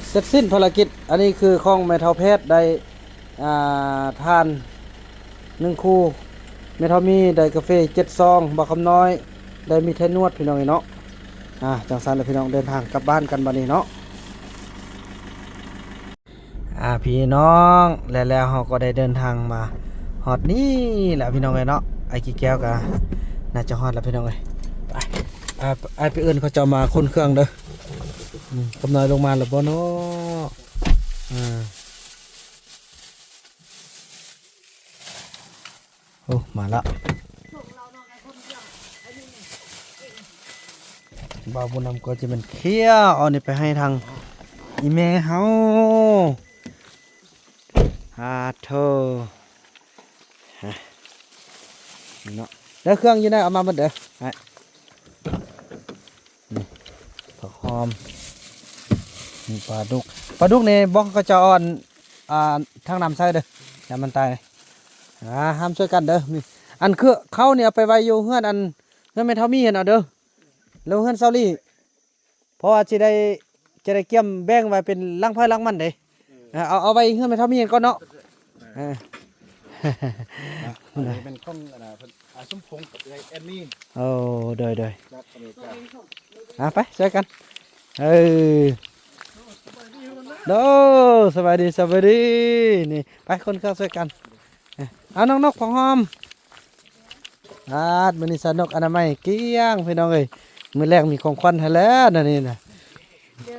ເສັດສິ້ນພາລະກິດ ອັນນີ້ຄືຂອງແມ່ເຖົ້າແພດໄດ້ ອ່າ ຖ່ານໜຶ່ງຄູ່ ແມ່ເຖົ້າມີໄດ້ກາເຟເຈັດຊອງ ບ່າວຄຳນ້ອຍໄດ້ມີແທນນວດ ພີ່ນ້ອງເອີຍເນາະ ອ່າ ຈັ່ງຊັ້ນລະພີ່ນ້ອງ ເດີນທາງກັບບ້ານກັນບັດນີ້ເນາະ ອ່າ ພີ່ນ້ອງ ແລະ ແລ້ວເຮົາກໍໄດ້ເດີນທາງມາຮອດນີ້ແລ້ວ ພີ່ນ້ອງເອີຍເນາະ ອ້າຍກີແກ້ວກໍໜ້າຈະຮອດແລ້ວ ພີ່ນ້ອງເອີຍ ໄປ ອ່າ ອ້າຍໄປເອີ້ນເຂົາເຈົ້າມາຂົນເຄື່ອງເດີ ອືມ ຄຳນ້ອຍລົງມາແລ້ວບໍ່ເນາະ ອ່າ ໂອ້ ມາລະ ບ່າວບຸນນຳກໍຈະແມ່ນເຄຍເອົານີ້ໄປໃຫ້ທາງອີ່ແມ່ເຮົາ ອາໂທ ຮະ ນີ້ເນາະ ເດີ ເຄື່ອງຢູ່ໃນ ເອົາມາໝົດເດີ ນີ້ ຜັກຫອມ ນີ້ປາດຸກ ປາດຸກນີ້ບໍ່ ເຂົາເຈົ້າເອົາອັນ ອ່າ ຖັງນ້ຳໃສ່ເດີ ຢ່າມັນຕາຍ ອ່າ ຫ້າມຊ່ວຍກັນເດີ ນີ້ ອັນຄືເຂົ້ານີ້ເອົາໄປໄວ້ຢູ່ເຮືອນ ອັນ ເຮືອນແມ່ເຖົ້າມີຫັ້ນເອົາເດີ ແລ້ວເຮືອນຊາວລີ ເພາະວ່າຊິໄດ້ ຈະໄດ້ກຽມແບ່ງໄວ້ເປັນຫຼັງໃຜຫຼັງມັນເດ້ ເອີ ເອົາ ເອົາໄວ້ເຮືອນແມ່ເຖົ້າມີຫັ້ນກ່ອນເນາະ ເອີ ອັນນີ້ເປັນຂອງ ອັນນ່າ ເພິ່ນ ອາ ສົມພົງກັບເອື້ອຍແອນນີ້ ໂອ້ ໂດຍໆ ຈາກອາເມລິກາ ອ່າ ໄປຊ່ວຍກັນ ເອີ ໂດ ສະບາຍດີ ສະບາຍດີ ນີ້ ໄປຂົນເຄື່ອງຊ່ວຍກັນ ເອີ ເອົາ ນ້ອງນົກ ຜັກຫອມ ອາດ ມື້ນີ້ສາວນົກອະນາໄມກ້ຽງ ພີ່ນ້ອງເອີຍ ມື້ແລກມີຂອງຂວັນໃຫ້ແລ້ວນະ ນີ້ນະ ເດີ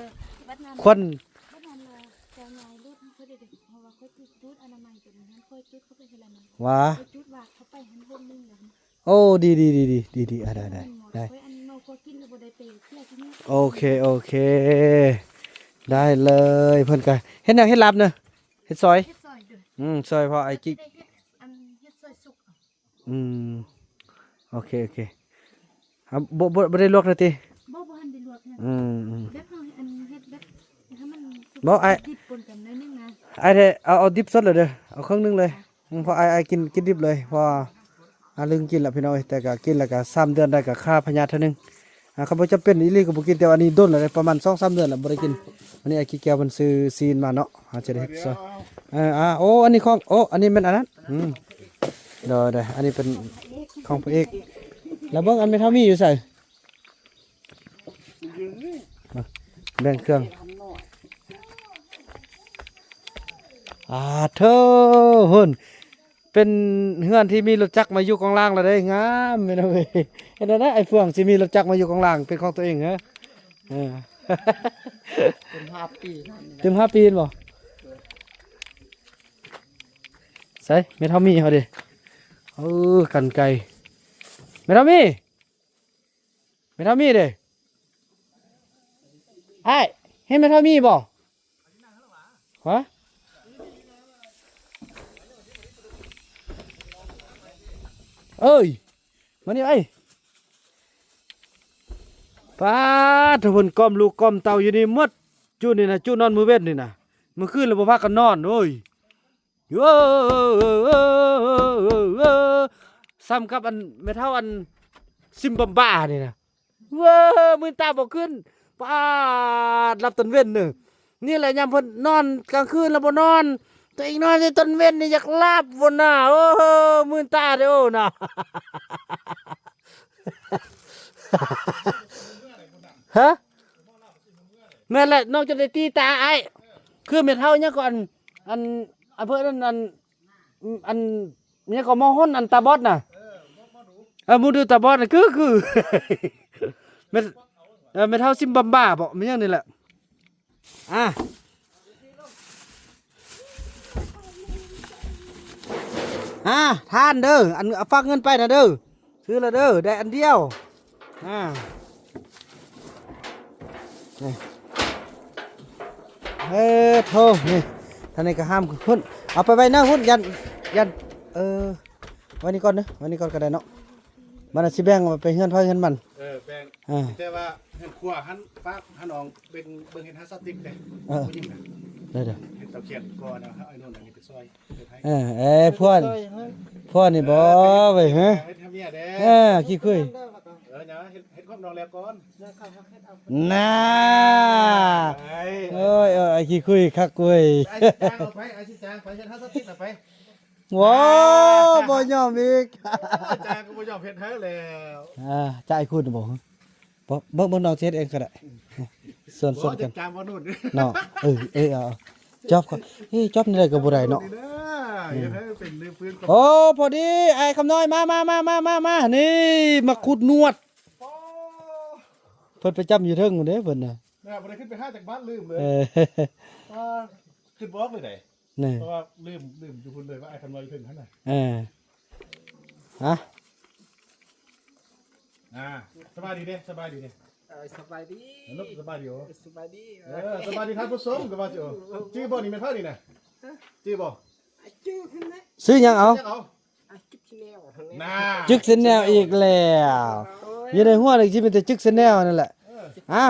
ຂວັນ ບັດນັ້ນນະ ເຈົ້ານາຍລົດເຮົາເດ້ ເພາະວ່າຂ້ອຍຈຸດ ຈຸດອະນາໄມຕົວນັ້ນ ຂ້ອຍຈຸດເຂົ້າໄປເທື່ອລະໜຶ່ງ ວ່າ ຂ້ອຍຈຸດວາດເຂົ້າໄປຫັ້ນວົງໜຶ່ງແລ້ວ ໂອ້ ດີໆ ດີໆ ອ່າ ໄດ້ໆ ໄດ້ ຂ້ອຍອັນນ້ອງ ຂ້ອຍກິນແລ້ວບໍ່ໄດ້ໄປເທື່ອທີ່ນີ້ ໂອເຄ ໂອເຄ ໄດ້ເລີຍ ເພິ່ນກະເຮັດຫຍັງ ເຮັດລາບເນາະ ເຮັດຊອຍ ເຮັດຊອຍ ເດີ ອືມ ຊອຍພໍ່ອ້າຍກິກ ໄດ້ເຮັດ ອັນ ເຮັດຊອຍສຸກ ອືມ ໂອເຄ ໂອເຄ ອ່າ ບໍ່ ບໍ່ ບໍ່ໄດ້ລວກເລີຍຕິ? ບໍ່ ບໍ່ທັນໄດ້ລວກເທື່ອ ອືມ ອືມ ແບບເຮົາອັນເຮັດແບບໃຫ້ມັນ ບໍ່ ອ້າຍ ດິບປົນກັນໜ້ອຍໜຶ່ງນະ ອ້າຍໄດ້ເອົາ ເອົາດິບສົດເລີຍເດີ ເອົາເຄິ່ງໜຶ່ງເລີຍ ອືມ ເພາະອ້າຍ ອ້າຍກິນ ກິນດິບເລີຍ ເພາະວ່າ ອ່າ ລຶງກິນລະພີ່ນ້ອງເອີຍ ແຕ່ກະກິນລະກະສາມເດືອນໄດ້ກະຂ້າພະຍາດເທື່ອໜຶ່ງ ອ່າ ຄັນບໍ່ຈຳເປັນອີ່ຫຼີກໍບໍ່ກິນ ແຕ່ວ່າອັນນີ້ດົນລະເດ້ ປະມານສອງສາມເດືອນລະບໍ່ໄດ້ກິນ ອັນນີ້ອ້າຍກິກແກ້ວເພິ່ນຊື້ຊີ້ນມາເນາະ ເຮົາຈະໄດ້ເຮັດຊອຍ ເອີ ອ່າ ໂອ້ ອັນນີ້ຂອງ ໂອ້ ອັນນີ້ແມ່ນອັນນັ້ນ ອືມ ໂດຍ ໂດຍ ອັນນີ້ເປັນຂອງພະເອກ ລະເບິ່ງອັນແມ່ເຖົ້າມີຢູ່ໃສ? ແບ່ງເຄື່ອງ ອາໂທ້ ເພິ່ນ ເປັນເຮືອນທີ່ມີລົດຈັກມາຢູ່ກອງລ່າງແລ້ວເດ້ ງາມແມ່ນເອີຍ ເຫັນແລ້ວນະ ໄອ້ເຟືອງຊິມີລົດຈັກມາຢູ່ກອງລ່າງເປັນຂອງຕົວເອງເອີ ເອີ ເຕັມຫ້າປີ ເຕັມຫ້າປີແມ່ນບໍ່? ໃສ ແມ່ເຖົ້າມີເຮົາເດ້ ເອີ ກັນໄກ ແມ່ເຖົ້າມີ ແມ່ເຖົ້າມີເດ້ ອ້າຍ ເຫັນແມ່ເຖົ້າມີບໍ່? ຮະ ເອີຍ ມານີ້ໄອ້ ປາດ ເພິ່ນກ້ອມລູກກ້ອມເຕົ້າຢູ່ນີ້ໝົດ ຈຸນີ້ນະ ຈຸນອນມື້ເວັນນີ້ນະ ມື້ຄືນລະບໍ່ພາກັນນອນ ໂອ້ຍ ສ່ຳກັບອັນແມ່ເຖົ້າອັນຊິມບຳບານີ້ນະ ເວີ ມືນຕາບໍ່ຂຶ້ນ ປາດ ຫຼັບຕອນເວັນເນີ ນີ້ແຫຼະຍາມເພິ່ນນອນກາງຄືນລະບໍ່ນອນ ຕົວເອງນອນແຕ່ຕອນເວັນນີ້ຢາກຫຼັບພຸ້ນນະ ໂອ້ ມືນຕາເດ້ ໂອ້ນະ ຮະ ແມ່ນແຫຼະ ນ້ອງຈະໄດ້ຕີຕາອ້າຍ ຄືແມ່ເຖົ້າຫຍັງກໍອັນ ອັນ ອຳເພີນັ້ນ ອັນ ອັນ ຫຍັງກໍ ມໍຫົນ ອັນຕາບອດນະ ເອີ ໝໍດູຕາບອດນະ ຄື ຄື ແມ່ນ ເອີ ແມ່ເຖົ້າຊິມບຳບາບໍ ແມ່ນຫຍັງນີ້ແຫຼະ ອ່າ ອ່າ ທ່ານເດີ ອັນ ເອົາຝາກເງິນໄປນະເດີ ຊື້ລະເດີ ໄດ້ອັນດຽວ ອ່າ ນີ້ ເອີ ໂທ້ ນີ້ ທາງນີ້ກໍຫ້າມພຸ້ນ ເອົາໄປໄວ້ນອກພຸ້ນ ຢ້ານ ຢ້ານ ເອີ ໄວ້ນີ້ກ່ອນເດີ ໄວ້ນີ້ກ່ອນກໍໄດ້ເນາະ ມັນຊິແບ່ງໄປເຮືອນໃຜເຮືອນມັນ ເອີ ແບ່ງ ອ່າ ແຕ່ວ່າເຮືອນຄົວຫັ້ນ ຝາກຫັ້ນອອງ ເບິ່ງ ເບິ່ງເຮັດຫາສາວຕິກເດ້ ເອີ ຜູ້ຍິງນະ ເດີໆ ເຮັດເຕົາຂຽນກ່ອນ ເອົາໄອ້ໂນນອັນນີ້ໄປຊ່ອຍ ເອີ ເອີ ພວກ ພວກນີ້ບໍ່ເວີຍ ຮະ ເຮັດໃຫ້ເມຍແດ່ ເອີ ຂີ້ຄຸຍ ເອີ ຫຍັງ ເຮັດ ເຮັດຄວາມນອງແລ້ວກ່ອນ ນາ ໂອ້ຍ ເອີ ຂີ້ຄຸຍຄັກເວີຍ ໄອ້ຊິຈ້າງເອົາໄປ ໄອ້ຊິຈ້າງໄປ ເຮັດຫາສາວຕິກນະໄປ ໂອ້ ບໍ່ຍອມອີກ ອາຈານກໍບໍ່ຍອມເຮັດໃຫ້ແລ້ວ ອ່າ ຈ່າຍຄຸນບໍ່ ບໍ່ ເບິ່ງ ເບິ່ງນ້ອງຊິເຮັດເອງກໍໄດ້ ສ່ວນ ສ່ວນກັນ ຈານບໍ່ນຸ່ນເນາະ ເອີ ເອີ ເອົາ ຈອບ ເອີ ຈອບນີ້ໄດ້ກໍບໍ່ໄດ້ເນາະ ເຮັດໃຫ້ເປັນມືປືນ ໂອ້ ພໍດີ ອ້າຍຄຳນ້ອຍ ມາ ມາ ນີ້ ມາຂູດໜວດ ເພິ່ນໄປຈ້ຳຢູ່ເທິງພຸ້ນເດ້ ເພິ່ນນະ ບໍ່ໄດ້ຂຶ້ນໄປຫາຈັກບາດ ລືມເລີຍ ເອີ ອ່າ ຄິດບໍ່ອອກເລີຍໃດ ນີ້ ເພາະວ່າລືມ ລືມຢູ່ພຸ້ນເລີຍວ່າອ້າຍຄຳນ້ອຍຢູ່ເທິງຫັ້ນນະ ເອີ ຮະ ອ່າ ສະບາຍດີເດ້ ສະບາຍດີເດ້ ເອີ ສະບາຍດີ ສະບາຍດີ ໂອ ສະບາຍດີ ເອີ ສະບາຍດີທ່ານຜູ້ຊົມ ກໍວ່າຊິ ໂອ ຈື່ບໍ່ນີ້ແມ່ນໃຜນີ້ນະ ຈື່ບໍ່ ຈື່ຫັ້ນແຫຼະ ຊື່ຫຍັງເອົາ ຈື່ແນວຫັ້ນແຫຼະ ນາ ຈຶກແຊນແນວອີກແລ້ວ ໂອ້ຍ ຢູ່ໃນຫົວນີ້ຊິມີແຕ່ຈຶກແຊນແນວນັ້ນແຫຼະ ເອີ ອ່າ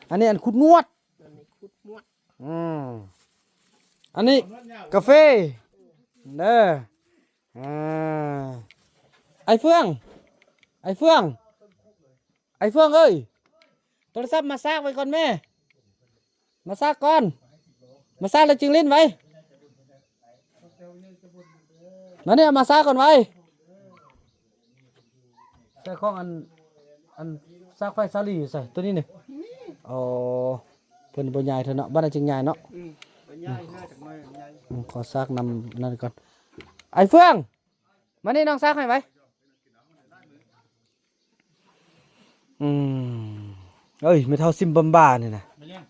ອັນນີ້ອັນຂູດໜວດ ອັນນີ້ຂູດໜວດ ອືມ ອັນນີ້ກາເຟເດີ ອ່າ ໄອ້ເຟືອງ ໄອ້ເຟືອງ ໄອ້ເຟືອງເອີຍ ໂທລະສັບມາຊາກໄວ້ກ່ອນແມ້ ມາຊາກກ່ອນ ມາຊາກແລ້ວຈຶ່ງຫຼິ້ນໄວ້ ມານີ້ ເອົາມາຊາກກ່ອນໄວ້ ໃສ່ຂອງອັນ ອັນຊາກໄຟສາລີໃສ່ໂຕນີ້ນີ້ ອໍ ເພິ່ນບໍ່ຍ້າຍເທື່ອເນາະ ບັດນັ້ນຈຶ່ງຍ້າຍເນາະ ອືມ ບໍ່ຍ້າຍເທື່ອຈັກໜ້ອຍ ອືມ ຂໍຊາກນຳນັ້ນກ່ອນ ໄອ້ເຟືອງ ມານີ້ ນ້ອງຊາກໃຫ້ໄວ້ ອືມ ເອີຍ ແມ່ເຖົ້າຊິມບຳບານີ້ນະ ແມ່ນຫຍັງ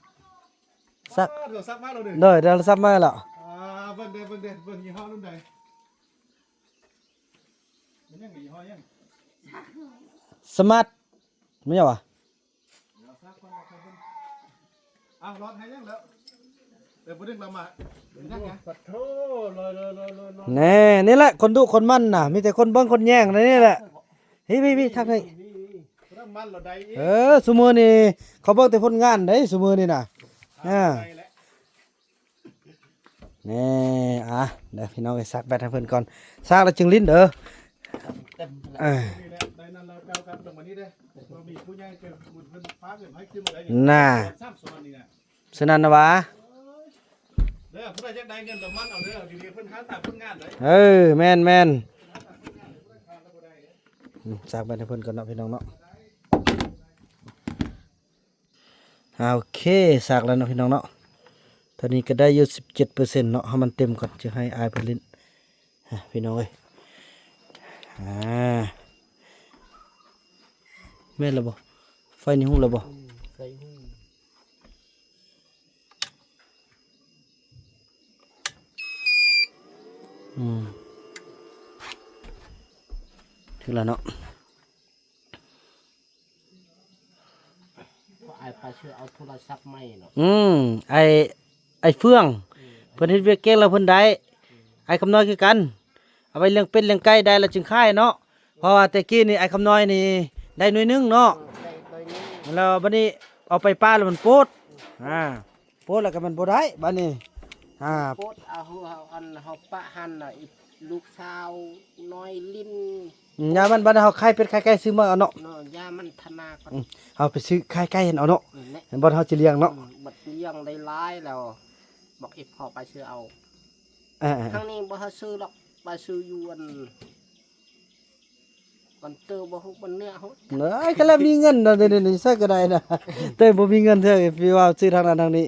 ຊາກ ອ້າວ ໂທລະສັບມາແລ້ວເດີ ໂດຍ ໂທລະສັບມາແລ້ວ ອ່າ ເບິ່ງເດີ ເບິ່ງເດີ ເບິ່ງຍີ່ຫໍ້ລຸ້ນໃດ ແມ່ນຫຍັງ ຍີ່ຫໍ້ຫຍັງ ສະມາດ ແມ່ນຫຍັງວະ ເອົາຊາກກ່ອນ ເອົາຊາກກ່ອນ ອ້າວ ລອດໃຫ້ຍັງແລ້ວ ເອີ ບໍ່ດຶງລະມາ ຍັງຫຍັງ ປະໂທ ລອຍໆໆໆ ແນ່ ນີ້ແຫຼະ ຄົນດຸຄົນໝັ່ນນະ ມີແຕ່ຄົນເບິ່ງຄົນແຍງ ນີ້ແຫຼະ ພີ່ໆໆ ທັກນີ້ ເອີ ຊຸມື້ນີ້ເຂົາເບິ່ງແຕ່ຜົນງານເດ້ ຊຸມື້ນີ້ນະ ອ່າ ແນ່ ອ່ະ ເດີພີ່ນ້ອງເອີຍ ຊັກແບັດໃຫ້ເພິ່ນກ່ອນ ຊັກແລ້ວຈຶ່ງຫຼິ້ນເດີ ເອີ ໄດ້ນັ້ນແລ້ວເຈົ້າກັບລົງມານີ້ເດີ ບໍ່ມີຜູ້ໃຫຍ່ເປັນບຸນເພິ່ນພາເງິນໃຫ້ຂຶ້ນມາໄດ້ນີ້ ນ່າ ສາມສ່ວນນີ້ນະ ສະນັ້ນນະຫວາ ເດີ ຜູ້ໃດຢາກໄດ້ເງິນດອກມັນເອົາເດີ ຢູ່ດີເພິ່ນຫາຕາມຜົນງານເດີ ເອີ ແມ່ນໆ ອືມ ຊັກແບັດໃຫ້ເພິ່ນກ່ອນເນາະ ພີ່ນ້ອງເນາະ. ອ່າ ໂອເຄ ຊັກແລ້ວເນາະພີ່ນ້ອງເນາະ ຕອນນີ້ກໍໄດ້ຢູ່ສິບເຈັດເປີເຊັນເນາະ ໃຫ້ມັນເຕັມກ່ອນ ຈະໃຫ້ອ້າຍເພິ່ນຫຼິ້ນ ອ່າ ພີ່ນ້ອງເອີຍ ອ່າ ແມ່ນແລ້ວບໍ່? ໄຟນີ້ຮຸບແລ້ວບໍ່? ອືມ ໄຟຮຸບ ອືມ ຖືກແລ້ວເນາະ. ອ້າຍປາເຊື່ອເອົາໂທລະສັບໃໝ່ເນາະ ອືມ ໄອ້ ໄອ້ເຟືອງ ອືມ ພິ່ນເຮັດວຽກເກັ່ງແລ້ວເພິ່ນໄດ້ ອ້າຍຄຳນ້ອຍຄືກັນ ເອົາໄວ້ລ້ຽງເປັດລ້ຽງໄກ່ໄດ້ແລ້ວຈຶ່ງຂາຍເນາະ. ເພາະວ່າແຕ່ກີ້ນີ້ອ້າຍຄຳນ້ອຍນີ້ໄດ້ໜ່ວຍໜຶ່ງເນາະ ໄດ້ໜ່ວຍໜຶ່ງ ແລ້ວບັດນີ້ເອົາໄປປ່າແລ້ວມັນໂປດ ອ່າ ໂປດແລ້ວກໍມັນບໍ່ໄດ້ບັດນີ້ ອ່າ ໂປດເອົາ ເຮົາ ອັນເຮົາປະຫັ້ນນະ ອີກລູກສາວນ້ອຍຫຼິ້ນ ອືມ ຢ່າມັນ ບັດເຮົາຂາຍເປັດຂາຍໄກ່ຊື້ມາເອົາເນາະ ເນາະ ຢ່າມັນທະນາກ່ອນ ອືມ ເຮົາໄປຊື້ຂາຍໄກ່ຫັ້ນເອົາເນາະ ນັ້ນແຫຼະ ບັດເຮົາຊິລ້ຽງເນາະ ອືມ ບັດລ້ຽງໄດ້ຫຼາຍແລ້ວ ບັກເອັບພໍໄປຊື້ເອົາ ອ່າໆ ທາງນີ້ບໍ່ໃຫ້ຊື້ດອກ ໄປຊື້ຢູ່ອັນ ມັນເຕີບໍ່ຮູ້ ມັນເນື້ອຮູ້ ເອີຍ ຄັນລະມີເງິນເນາະ ດຽວນີ້ໃສກໍໄດ້ນະ ແຕ່ບໍ່ມີເງິນເທື່ອ ຊິວ່າຊື້ທາງນັ້ນທາງນີ້.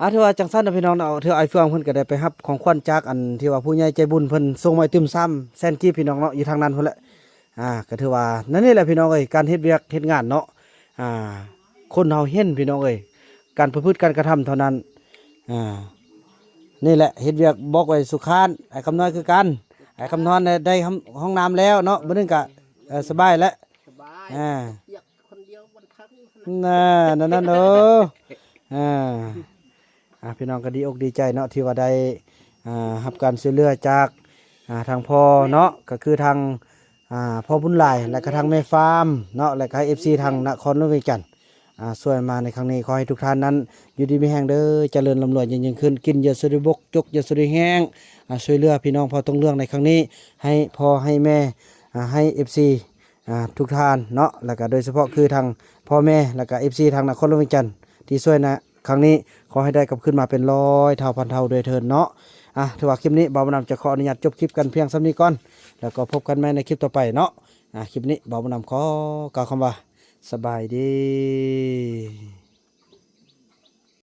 ອ່າ ຖືວ່າຈັ່ງຊັ້ນນະພີ່ນ້ອງເນາະ ຖືອ້າຍເຟືອງເພິ່ນກໍໄດ້ໄປຮັບຂອງຂວັນຈາກອັນທີ່ວ່າຜູ້ໃຫຍ່ໃຈບຸນເພິ່ນສົ່ງມາໃຫ້ຕື່ມ ສາມແສນກີບ ພີ່ນ້ອງເນາະ ຢູ່ທາງນັ້ນພຸ້ນແຫຼະ. ອ່າ ກໍຖືວ່ານັ້ນນີ້ແຫຼະພີ່ນ້ອງເອີຍ ການເຮັດວຽກເຮັດງານເນາະ ອ່າ ຄົນເຮົາເຫັນພີ່ນ້ອງເອີຍ ການປະພຶດການກະທຳເທົ່ານັ້ນ. ອ່າ ນີ້ແຫຼະ ເຮັດວຽກບອກໄວ້ສູ່ຄ້ານ ອ້າຍຄຳນ້ອຍຄືກັນ ອ້າຍຄຳນ້ອຍໄດ້ຫ້ອງນ້ຳແລ້ວເນາະ ມື້ໜຶ່ງກະ ເອີ ສະບາຍແລ້ວ ສະບາຍ ອ່າ ປຽກຄົນດຽວວັນທັງ ນະ ນັ້ນໆ ເດີ ອ່າ ອ່າ ພີ່ນ້ອງກໍດີອົກດີໃຈເນາະ ທີ່ວ່າໄດ້ ອ່າ ຮັບການຊ່ວຍເຫຼືອຈາກ ອ່າ ທາງພໍ່ເນາະ ກໍຄືທາງ ອ່າ ພໍ່ບຸນຫຼາຍ ແລະກະທາງແມ່ຟາມເນາະ ແລະກະເອັຟຊີທາງນະຄອນຫຼວງວຽງຈັນ ອ່າ ຊ່ວຍມາໃນຄັ້ງນີ້. ຂໍໃຫ້ທຸກທ່ານນັ້ນຢູ່ດີມີແຮງເດີ ຈະເລີນລ່ຳລວຍຍິ່ງໆຂຶ້ນ ກິນຢ່າສູ່ໄດ້ບົກ ຈົກຢ່າສູ່ໄດ້ແຫ້ງ ອ່າ ຊ່ວຍເຫຼືອພີ່ນ້ອງພໍ່ຕົງເຫຼືອງໃນຄັ້ງນີ້ ໃຫ້ພໍ່ໃຫ້ແມ່ ອ່າ ໃຫ້ເອັຟຊີ ອ່າ ທຸກທ່ານເນາະ ແລະກະໂດຍສະເພາະຄືທາງພໍ່ແມ່ ແລະກະເອັຟຊີທາງນະຄອນຫຼວງວຽງຈັນ ທີ່ຊ່ວຍໃນຄັ້ງນີ້ ຂໍໃຫ້ໄດ້ກັບຄືນມາເປັນຮ້ອຍເທົ່າພັນເທົ່າດ້ວຍເທີ້ນເນາະ. ອ່າ ຖືວ່າຄລິບນີ້ບ່າວບຸນນຳຈະຂໍອະນຸຍາດຈົບຄລິບກັນພຽງສ່ຳນີ້ກ່ອນ ແລ້ວກໍພົບກັນໃໝ່ໃນຄລິບຕໍ່ໄປເນາະ. ອ່າ ຄລິບນີ້ບ່າວບຸນນຳຂໍກ່າວຄຳວ່າ ສະບາຍດີ.